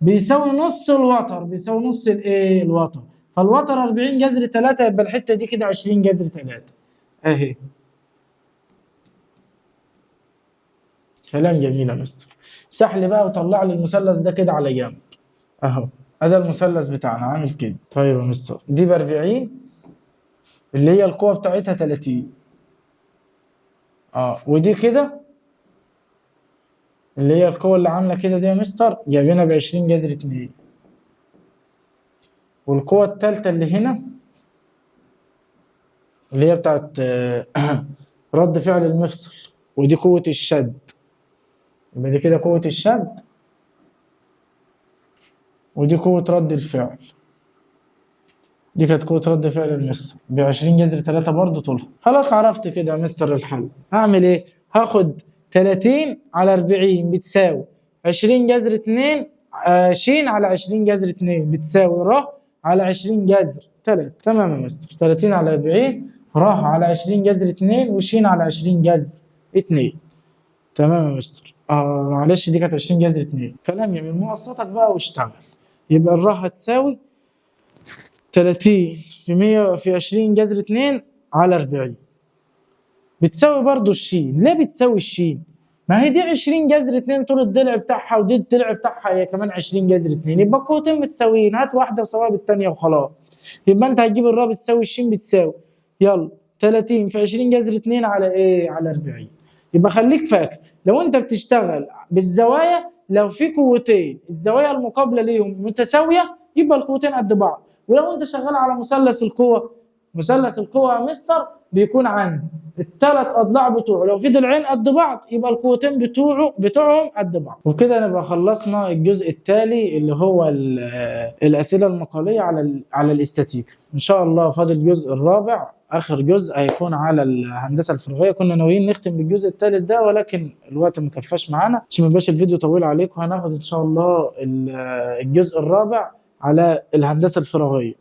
بيساوي نص الوتر، بيساوي نص الايه؟ الوتر. فالوتر 40 جذر 3، يبقى الحتة دي كده 20 جذر 3 اهي. كلام جميل يا مستر. امسح لي بقى وطلع لي المثلث ده كده على جنب اهو. ادي المثلث بتاعنا عامل كده. طيب يا مستر دي ب 40 اللي هي القوة بتاعتها 30، ودي كده اللي هي القوة اللي عاملة كده دي يا مستر جايبينها ب 20 جذر 2، والقوة التالتة اللي هنا اللي هي بتاعت رد فعل المفصل، ودي قوة الشد، يبقى دي كده قوة الشد ودي قوة رد الفعل، دي كانت قوة رد فعل المفصل ب 20 جذر 3 برضه طولها. خلاص عرفت كده يا مستر الحل. هعمل ايه؟ هاخد 30 على 40 بتساوي 20 جذر 2، ش على 20 جذر 2 بتساوي ر على 20 جذر 3. تمام يا مستر، 30 على 40 ر على 20 جذر 2 وش على 20 جذر 2. تمام يا مستر. معلش دي كانت 20 جذر 2. كلام جميل. مقصتك بقى واشتغل. يبقى الر هتساوي 30 في 100 في 20 جذر 2 على 40 بتساوي برضو الشين. ليه بتساوي الشين؟ ما هي دي 20 جذر 2 طول الضلع بتاعها، ودي الضلع بتاعها هي كمان 20 جذر 2، يبقى قوتين متساويين، هات واحدة وساويها بالثانية وخلاص. يبقى انت هتجيب الرا بتساوي الشين بتساوي يلا 30 في 20 جذر 2 على ايه؟ على 40. يبقى خليك فاكر لو انت بتشتغل بالزوايا، لو في قوتين الزوايا المقابلة ليهم متساوية يبقى القوتين قد بعض، ولو انت شغال على مثلث القوة، مثلث القوة يا مستر بيكون عندي الثلاث اضلاع بتوعه لو في ضلعين قد بعض يبقى القوتين بتوعهم قد بعض. وكده نبقى خلصنا الجزء التالي اللي هو الاسئلة المقاليه على الاستاتيكا. ان شاء الله فاضل الجزء الرابع، اخر جزء هيكون على الهندسة الفراغيه. كنا ناويين نختم بالجزء الثالث ده ولكن الوقت ما كفاش معانا عشان ما يبقاش الفيديو طويل عليكم. هناخد ان شاء الله الجزء الرابع على الهندسة الفراغيه.